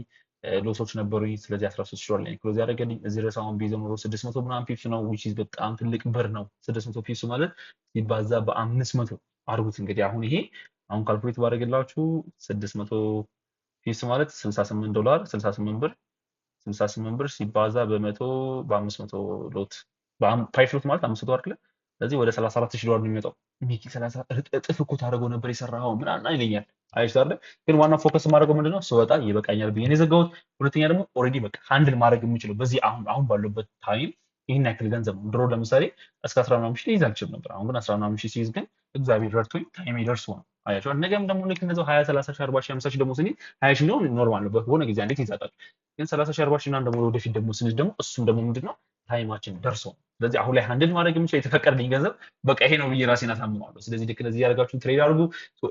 Loss ኦች ነበሩኝ። ስለዚህ 13,000 ዶላር ላይ close ያደረገልኝ። እዚህ ድረስ አሁን ቢይዘው ኖሮ 600 ምናምን pips ነው፣ which is በጣም ትልቅ ብር ነው። 600 pips ማለት ሲባዛ በ500 አድርጉት እንግዲህ። አሁን ይሄ አሁን calculate ባደርግላችሁ 600 pips ማለት 68 ዶላር፣ 68 ብር፣ 68 ብር ሲባዛ በመቶ በ500 lot፣ 5 lot ማለት 500 አይደለ? ስለዚህ ወደ 34,000 ዶላር ነው የሚመጣው። ሚኪ 30 እጥፍ እኮ ታደርገው ነበር የሰራኸው ምናምን ይለኛል። አየሽ አይደለ? ግን ዋናው focus የማደርገው ምንድነው? ስወጣ ይበቃኛል ብዬ ነው የዘጋሁት። ሁለተኛ ደግሞ already በቃ handle ማድረግ የምችለው በዚህ አሁን ባለበት time ይህን ያክል ገንዘብ ነው። ድሮ ለምሳሌ እስከ 10 ምናምን ሺህ ሊይዝ አልችልም ነበር። አሁን ግን 10 ምናምን ሺህ ሲይዝ ግን እግዚአብሔር ረድቶኝ time ኤ ደርሶ ነው። አያችሁ፣ ነገም ደግሞ ልክ እንደዛው 20፣ 30 ሺህ፣ 40 ሺህ፣ 50 ሺህ ደግሞ ስንይዝ 20 ሺህ እንደሆነ normal ነው። በሆነ ጊዜ አንዴ ትይዛላችሁ። ግን 30 ሺህ፣ 40 ሺህ ምናምን ደግሞ ወደፊት ደግሞ ስንይዝ ደግሞ እሱም ደግሞ ምንድነው time ኣችን ደርሶ ነው። ስለዚህ አሁን ላይ handle ማድረግ የምችለው የተፈቀደልኝ ገንዘብ በቃ ይሄ ነው ብዬ ራሴን አሳምነዋለሁ። ስለዚህ ልክ እንደዚህ ያደርጋችሁ trade አድርጉ።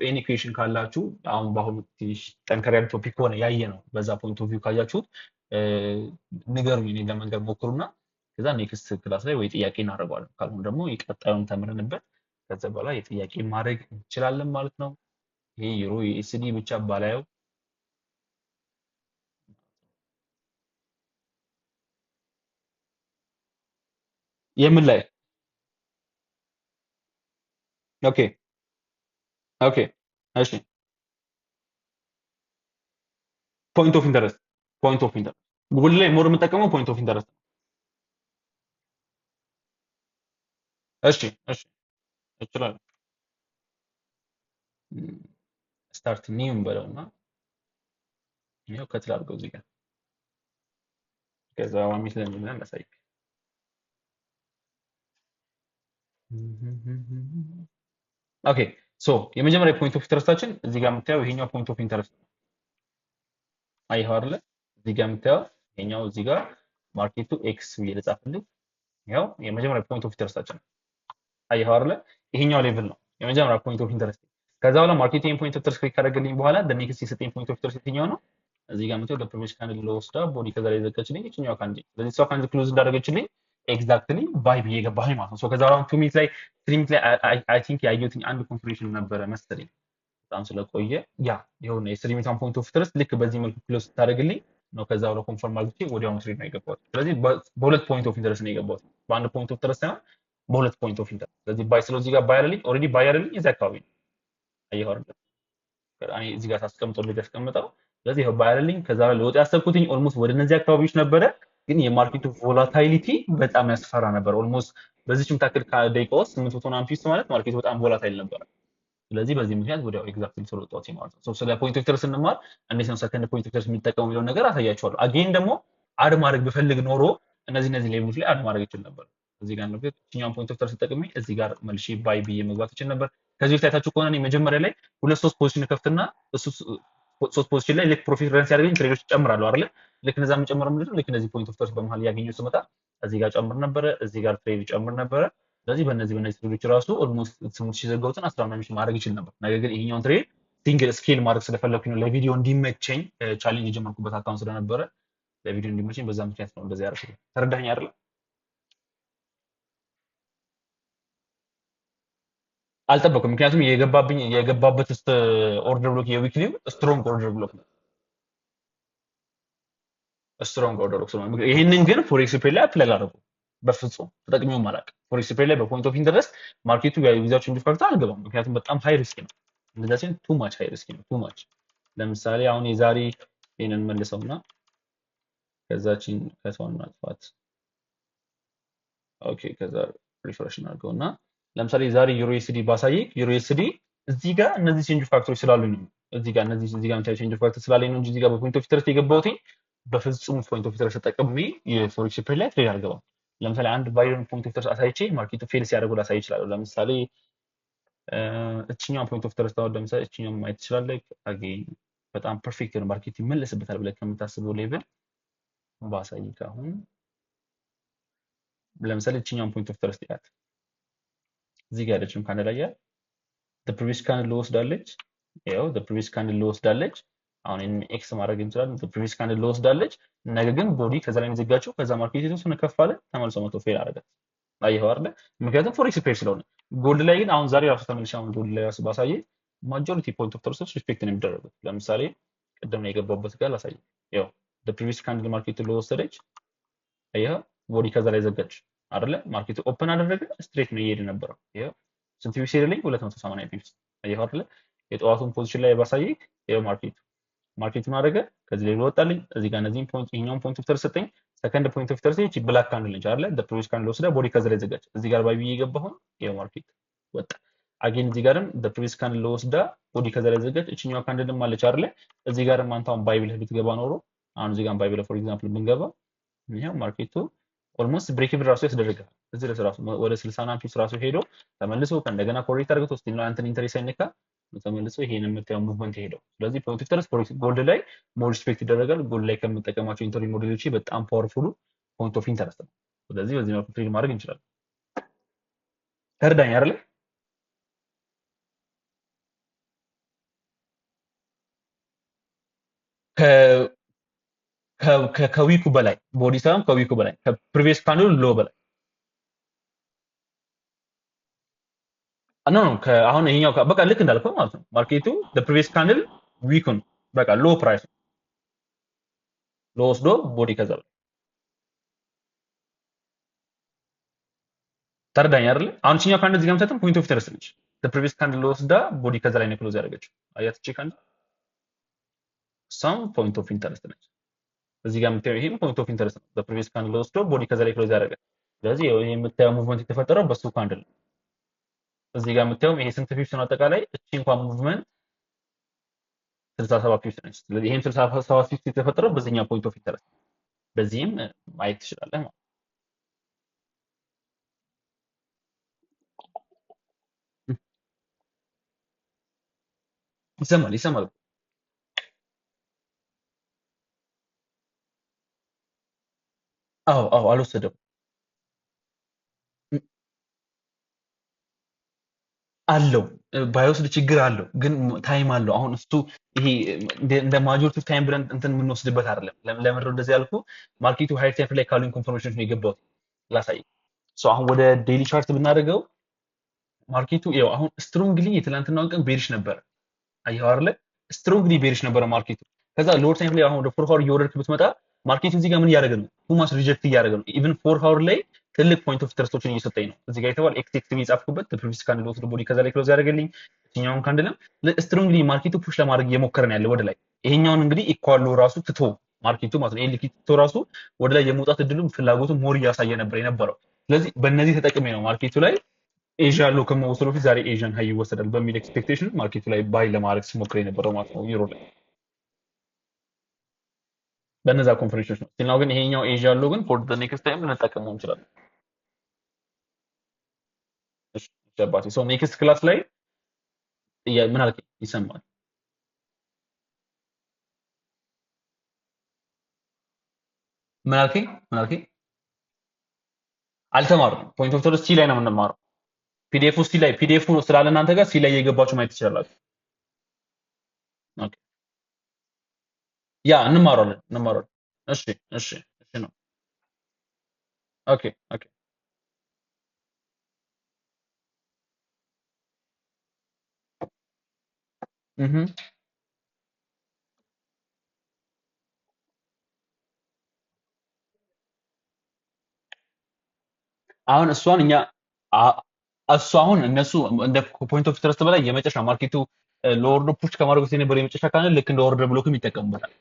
Any question ካላችሁ አሁን በአሁኑ ትንሽ ጠንከር ያለ topic ከሆነ ያየ ነው በዛ point of view ካያችሁት ንገሩኝ፣ እኔን ለመንገር ሞክሩና ከዛ next class ላይ ወይ ጥያቄ እናደርገዋለን። ካልሆነ ደግሞ የቀጣዩን ተምረንበት ከዛ በኋላ የጥያቄ ማድረግ እንችላለን ማለት ነው። ይሄ Euro USD ብቻ ባላየው የምን ላይ? Okay, እሺ፣ point of interest፣ point of interest ጉግል ላይ more የምጠቀመው point of interest። እሺ፣ እችላለሁ። Start new እንበለውና ይኸው cut ላድርገው እዚህ ጋር፣ ከዛ 1 minute ለምን ላሳይ። Okay, so የመጀመሪያ point of interest ኣችን እዚህ ጋር የምታየው ይሄኛው point of interest ነው። አየኸው አይደለ? እዚህ ጋር የምታየው ይሄኛው እዚህ ጋር market ኡ X ብዬ ልጻፍልህ። ይኸው የመጀመሪያ point of interest ኣችን ነው። አየኸው አይደለ? ይሄኛው level ነው የመጀመሪያ point of interest። ከዛ በኋላ market ኡ point of interest create ካደረገልኝ በኋላ next የሰጠኝ point of interest የትኛው ነው? እዚህ ጋር የምታየው ለ previous candle ወስዳ body ከዛ ላይ ዘጋችልኝ ይችኛዋ candle። ስለዚህ እሷ candle close እንዳደረገችልኝ exactly buy ብዬ ገባሁኝ ማለት ነው። So ከዛ በኋላ 2 minute ላይ፣ 3 minute ላይ I think ያየሁትኝ አንድ confirmation ነበረ መሰለኝ በጣም ስለቆየ። ያ የሆነ የ 3 minute point of interest ልክ በዚህ መልኩ close ስታደርግልኝ ነው ከዛ በኋላ confirm አድርጌ ወዲያውኑ trade ነው የገባሁት። ስለዚህ በሁለት point of interest ነው የገባሁት፣ በአንድ point of interest ሳይሆን በሁለት point of interest። ስለዚህ buy ስለው እዚህ ጋር buy አለልኝ፣ already buy አለልኝ እዚህ አካባቢ ነው። አየኸው አይደል? እኔ እዚህ ጋር ሳስቀምጠው ልጅ ያስቀምጠው። ስለዚህ ይኸው buy አለልኝ። ከዛ በኋላ ለወጥ ያሰብኩትኝ almost ወደ እነዚህ አካባቢዎች ነበረ፣ ግን የ market ኡ volatility በጣም ያስፈራ ነበር። Almost በዚህች የምታክል ደቂቃ ውስጥ 800 ምናምን pips ማለት market ኡ በጣም volatile ነበረ። ስለዚህ በዚህ ምክንያት ወዲያው exactly ቶሎ ወጣሁት ማለት ነው። So ስለ point of interest ስንማር እንዴት ነው second point of interest የሚጠቀሙ የሚለውን ነገር አሳያችኋለሁ። Again ደግሞ add ማድረግ ብፈልግ ኖሮ እነዚህ level ኦች ላይ add ማድረግ እችል ነበር። እዚህ ጋር ነው እኛውን point of interest ተጠቅሜ እዚህ ጋር መልሼ buy ብዬ መግባት እችል ነበር። ከዚህ በፊት አይታችሁ ከሆነ እኔ መጀመሪያ ላይ ሁለት ሶስት position ከፍትና እሱ ሶስት position ላይ ልክ profit run ሲያደርገኝ trade ኦች እጨምራለሁ አይደለ? ልክ እነዛ የምጨምረው ምንድነው? ልክ እነዚህ point of interest በመሀል እያገኘሁ ስመጣ እዚህ ጋር ጨምር ነበረ፣ እዚህ ጋር trade ጨምር ነበረ። ስለዚህ በእነዚህ trade ኦች ራሱ almost 8,000 ዘጋሁትን 10 ምናምን ሺህ ማድረግ ይችል ነበር። ነገር ግን ይሄኛውን trade single scale ማድረግ ስለፈለኩኝ ነው፣ ለቪዲዮ እንዲመቸኝ challenge የጀመርኩበት account ስለነበረ ለቪዲዮ እንዲመቸኝ በዛ ምክንያት ነው እንደዚህ ያደረኩት። ተረዳኸኝ አይደለ? አልጠበቅም። ምክንያቱም የገባበት order block የ weekly ው strong order block ነው። Strong order block ስለሆነ ይህንን ግን forex pair ላይ apply አላደረኩም በፍጹም ተጠቅሜውም አላውቅም። Forex pair ላይ በ point of interest market ኡ without change of character አልገባም። ምክንያቱም በጣም high risk ነው። እንደዛ ሲሆን too much high risk ነው። Too much። ለምሳሌ አሁን የዛሬ ይህንን መልሰውና ከዛችን ከተዋን ማጥፋት okay፣ ከዛ refresh እናድርገው እና ለምሳሌ ዛሬ EURUSD ባሳይክ EURUSD እዚህ ጋር እነዚህ change factor ኦች ስላሉኝ ነው። እዚህ ጋር እነዚህ እዚህ ጋር የምታየው change factor ስላለኝ ነው እንጂ እዚህ ጋር በ point of interest የገባሁት በፍጹም point of interest ተጠቅሜ የ forex pair ላይ trade አልገባም። ለምሳሌ አንድ ባይረን point of interest አሳይቼ market ኡ fail ሲያደርጉ ላሳይ እችላለሁ። ለምሳሌ እችኛውን point of interest አሁን ለምሳሌ እችኛውን ማየት ትችላለህ። Again በጣም perfect የሆነ market ይመለስበታል ብለህ ከምታስበው level ባሳይክ አሁን ለምሳሌ እችኛውን point of interest ያት እዚህ ጋር ያለችውን candle አየህ፣ previous candle ወስዳለች። ያው previous candle ወስዳለች። አሁን ይሄን X ማድረግ እንችላለን። Previous candle ወስዳለች። ነገር ግን body ከዛ ላይ የዘጋችው ከዛ market የተወሰነ ከፍ አለ፣ ተመልሶ መቶ fail አደረጋት። አየኸው አይደለ? ምክንያቱም forex pair ስለሆነ። Gold ላይ ግን አሁን ዛሬ ራሱ ተመልሼ አሁን gold ላይ ራሱ ባሳየ majority point of interest ኦች respect ነው የሚደረጉት። ለምሳሌ ቅድም ነው የገባሁበት ጋር ላሳየ። ያው previous candle market ለወሰደች አየኸው፣ body ከዛ ላይ ዘጋች አይደለ? Market ኡ open አደረገ፣ straight ነው እየሄደ ነበረው። ይኸው ስንት pips ሄደልኝ? 280 pips። አየኸው አይደለ? የጠዋቱን position ላይ ባሳየክ ይኸው market ኡን አደረገ፣ ከዚህ ላይ ወጣልኝ። እዚህ ጋር እነዚህን point ይሄኛውን point of interest ሰጠኝ። Second point of interest ይቺ black candle ነች አይደለ? The previous candle ወስዳ body ከዛ ላይ ዘጋች። እዚህ ጋር buy ብዬ የገባሁን ይኸው market ወጣ። Again እዚህ ጋርም the previous candle ወስዳ body ከዛ ላይ ዘጋች። እቺኛዋ candle ም አለች አይደለ? እዚህ ጋርም አንተ አሁን buy ብለህ ብትገባ ኖሮ አሁን እዚህ ጋር buy ብለህ for example ብንገባ ይሄው market ኡ almost break even ራሱ ያስደርጋል። እዚህ ድረስ ራሱ ወደ 60 ና pips ራሱ ሄዶ ተመልሶ ከእንደገና correct አድርጎት still ነው አንተን entry ሳይነካ ተመልሶ ይሄን የምታየው movement ሄደው። ስለዚህ point interest gold ላይ more respect ይደረጋል። Gold ላይ ከምጠቀማቸው entry model ኦች በጣም powerful ኡ point of interest ነው። ስለዚህ በዚህ መልኩ trade ማድረግ እንችላለን። ተረዳኝ አይደለ? ከ wick ኡ በላይ body ሳይሆን ከ wick ኡ በላይ ከ previous candle low በላይ no no አሁን ይሄኛው በቃ ልክ እንዳልከው ማለት ነው። Market ኡ previous candle wick ኡን በቃ low price low ወስዶ body ከዛ በላይ ተረዳኝ አይደለ? አሁን እቺኛው candle እዚህ ጋር የምታያትም point of interest ነች። Previous candle ወስዳ body ከዛ ላይ ነው close ያደረገችው። አያት እቺ candle እሷም point of interest ነች። እዚህ ጋር የምታየው ይሄም point of interest ነው። በ previous candle ወስዶ body ከዛ ላይ close ያደረገ። ስለዚህ ይሄ የምታየው movement የተፈጠረው በሱ candle ነው። እዚህ ጋር የምታየው ይሄ ስንት pips ነው አጠቃላይ? እቺ እንኳን movement 67 pips ነች። ስለዚህ ይሄም 67 pips የተፈጠረው በዚህኛው point of interest፣ በዚህም ማየት ትችላለህ ማለት ነው። ይሰማል ይሰማል። አዎ አዎ፣ አልወሰደም አለው ባይወስድ ችግር አለው፣ ግን time አለው። አሁን እሱ ይሄ እንደ majority time ብለን እንትን የምንወስድበት አይደለም። ለምንድን ነው እንደዚህ ያልኩህ? Market ኡ higher time ላይ ካሉኝ confirmation ኦች ነው የገባሁት። ላሳይ። So አሁን ወደ daily chart ብናደርገው market ኡ ይኸው አሁን strongly የትላንትናውን ቀን bearish ነበረ። አየኸው አይደለ? Strongly bearish ነበረ market ኡ። ከዛ lower time ላይ አሁን ወደ 4 hour እየወረድክ ብትመጣ market ኡ እዚህ ጋር ምን እያደረገ ነው? Too much reject እያደረገ ነው። Even 4 hour ላይ ትልቅ point of interest ኦችን እየሰጠኝ ነው። እዚህ ጋር የተባለ X X የጻፍኩበት previous candle ወስዶ body ከዛ ላይ close ያደረገልኝ እኛውን candle ም strongly market ኡ push ለማድረግ እየሞከረ ነው ያለ ወደ ላይ። ይሄኛውን እንግዲህ equal low ራሱ ትቶ market ኡ ማለት ነው ይሄን liquid ትቶ ራሱ ወደ ላይ የመውጣት እድሉም ፍላጎቱም more እያሳየ ነበር የነበረው። ስለዚህ በእነዚህ ተጠቅሜ ነው market ኡ ላይ Asia low ከመወሰዱ በፊት ዛሬ Asian high ይወሰዳል በሚል expectation market ኡ ላይ buy ለማድረግ ስሞክር የነበረው ማለት ነው ዩሮ ላይ በእነዛ confirmation ኦች ነው። Still now ግን ይሄኛው Asia low ግን for the next time ልንጠቀመው እንችላለን። እሺ አባቴ so next class ላይ ምን አልከኝ? ይሰማል። ምን አልከኝ? ምን አልከኝ? አልተማርንም። Point of interest C ላይ ነው የምንማረው። PDF ኡ C ላይ PDF ኡ ስላለ እናንተ ጋር C ላይ እየገባችሁ ማየት ትችላላችሁ። Okay yeah እንማራለን እንማራለን። እሺ እሺ እሺ ነው። Okay okay። እህ አሁን እሷን እኛ እሱ አሁን እነሱ እንደ point of interest በላይ የመጨረሻ market ኡ ለወርዶ push ከማድረጉ የነበረ የመጨረሻ ካለ ልክ እንደ order block ም ይጠቀሙበታል።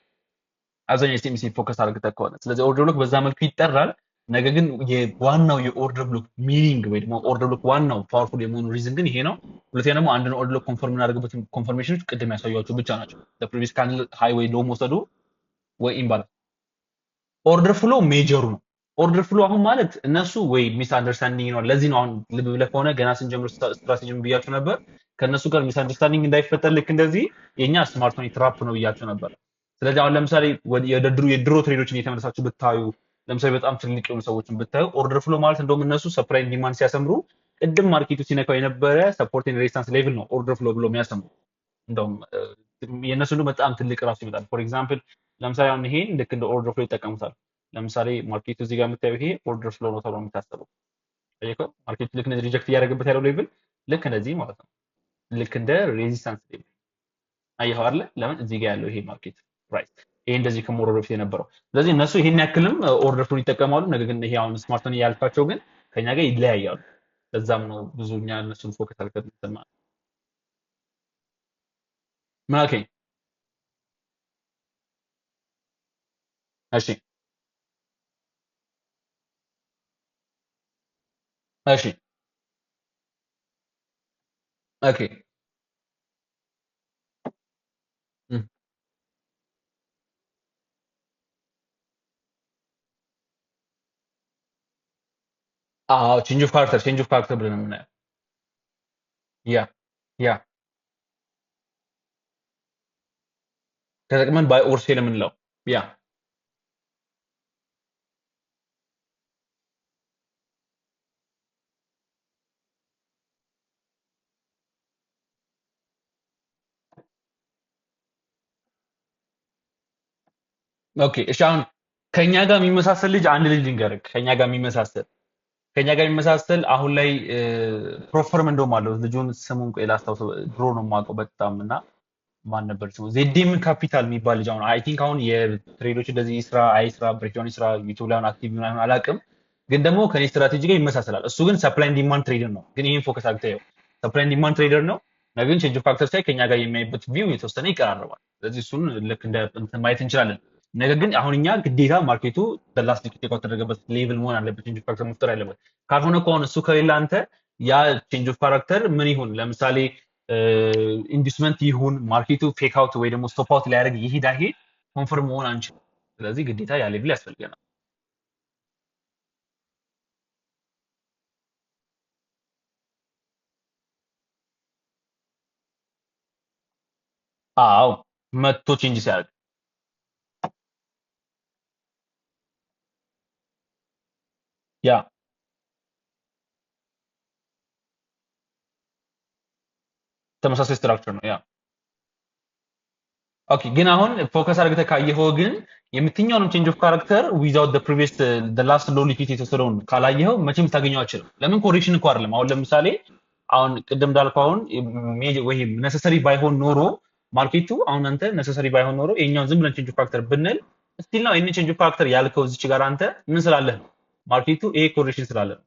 አብዛኛው SMC focus አድርገህ ከሆነ ስለዚህ order block በዛ መልኩ ይጠራል። ነገር ግን የዋናው የ order block meaning ወይ ደግሞ order block ዋናው powerful የመሆኑ reason ግን ይሄ ነው። ሁለተኛ ደግሞ አንድን order block confirm የምናደርግበት confirmation ኖች ቅድም ያሳያቸው ብቻ ናቸው። Previous candle high ወይ low መውሰዱ ወይ imbalance። Order flow major ኡ ነው። Order flow አሁን ማለት እነሱ ወይ misunderstanding ነው። ለዚህ ነው አሁን ልብ ብለህ ከሆነ ገና ስንጀምር ስትራቴጂ ብያቸው ነበር። ከእነሱ ጋር misunderstanding እንዳይፈጠር ልክ እንደዚህ የእኛ smart money trap ነው ብያቸው ነበር። ስለዚህ አሁን ለምሳሌ የድሮ trade ኦችን እየተመለሳችሁ ብታዩ፣ ለምሳሌ በጣም ትልቅ የሆኑ ሰዎችን ብታዩ፣ order flow ማለት እንደውም እነሱ supply demand ሲያሰምሩ ቅድም market ኡ ሲነካው የነበረ support resistance level ነው order flow ብሎ የሚያሰምሩ። እንደውም የእነሱ እንደውም በጣም ትልቅ ራሱ ይመጣል። For example ለምሳሌ አሁን ይሄን ልክ እንደ order flow ይጠቀሙታል። ለምሳሌ market ኡ እዚህ ጋር የምታየው ይሄ order flow ነው ተብሎ የሚታሰበው። ጠየቀው market ኡ ልክ እንደዚህ reject እያደረገበት ያለው level ልክ እንደዚህ ማለት ነው። ልክ እንደ resistance level አየኸው አይደለ? ለምን እዚህ ጋር ያለው ይሄ market price ይሄ እንደዚህ ከመውረዱ በፊት የነበረው። ስለዚህ እነሱ ይሄን ያክልም order flow ይጠቀማሉ። ነገር ግን ይሄ አሁን smart money ያልካቸው ግን ከኛ ጋር ይለያያሉ። ለዛም ነው ብዙ እኛ እነሱን focus አድርገን ምን አልከኝ? እሺ፣ okay። አዎ፣ change of character ብለን ነው የምናየው። Yeah፣ ተጠቅመን buy or sell የምንለው yeah። Okay፣ እሺ። አሁን ከኛ ጋር የሚመሳሰል ልጅ አንድ ልጅ ልንገርህ። ከኛ ጋር የሚመሳሰል አሁን ላይ prop firm እንደውም አለው ልጁን። ስሙን ቆይ ላስታውሰው። ድሮ ነው የማውቀው በጣም። እና ማን ነበር ስሙ? ዜዴም ካፒታል የሚባል ልጅ። አሁን I think አሁን የ trade ኦች እንደዚህ ስራ አይስራ፣ breakdown ስራ ዩቲዩብ ላይ አሁን active ምናምን አላውቅም፣ ግን ደግሞ ከኔ ስትራቴጂ ጋር ይመሳሰላል። እሱ ግን supply and demand trader ነው። ግን ይህን focus አድርገህ supply and demand trader ነው። ነገር ግን change of character ሳይ ከኛ ጋር የሚያይበት view የተወሰነ ይቀራረባል። ስለዚህ እሱን ልክ እንደ እንትን ማየት እንችላለን። ነገር ግን አሁን እኛ ግዴታ market ኡ last liquidity የተደረገበት level መሆን አለበት change of character መፍጠር ያለበት። ካልሆነ ከሆነ እሱ ከሌለ አንተ ያ change of character ምን ይሁን፣ ለምሳሌ inducement ይሁን፣ market ኡ fake out ወይ ደግሞ stop out ሊያደርግ ይሄድ አይሄድ confirm መሆን አንችልም። ስለዚህ ግዴታ ያ level ያስፈልገናል። አዎ፣ መጥቶ change ሲያደርግ yeah። ተመሳሳይ structure ነው yeah። Okay፣ ግን አሁን focus አድርገህ ካየኸው ግን የምትኛውንም change of character without the previous, the last low liquidity የተወሰደውን ካላየኸው መቼም ልታገኘው አትችልም። ለምን correction እኮ አይደለም። አሁን ለምሳሌ አሁን ቅድም እንዳልከው አሁን ወይ necessary ባይሆን ኖሮ market ኡ አሁን አንተ necessary ባይሆን ኖሮ የኛውን ዝም ብለን change of character ብንል still ነው ይሄንን change of character ያልከው እዚች ጋር አንተ ምን ስላለህ ነው? Market ኡ ይሄ correction ስላለ ነው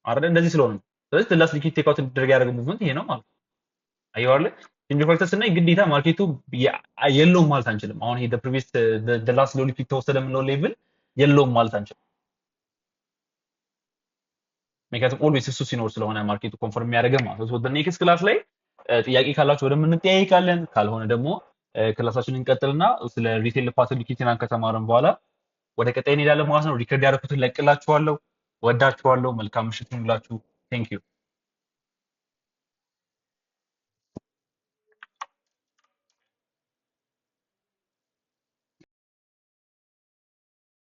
አይደል? እንደዚህ ስለሆነ ነው። ስለዚህ last liquidity take out እንዲደረግ ያደረገው movement ይሄ ነው ማለት ነው። አየኸው አይደል? Change of character ስናይ ግዴታ market ኡ የለውም ማለት አንችልም። አሁን ይሄ the previous, the last low liquidity ተወሰደ የምንለው level የለውም ማለት አንችልም። ምክንያቱም always እሱ ሲኖር ስለሆነ market ኡ confirm የሚያደርገን ማለት ነው። በ next class ላይ ጥያቄ ካላችሁ በደንብ እንጠያይቃለን። ካልሆነ ደግሞ class ኣችንን እንቀጥልና ስለ retail pattern liquidity ከተማርን በኋላ ወደ ቀጣይ እንሄዳለን ማለት ነው። Record ያደረኩትን ለቅላችኋለሁ። ወዳችኋለሁ። መልካም ምሽት ይሁንላችሁ። Thank you.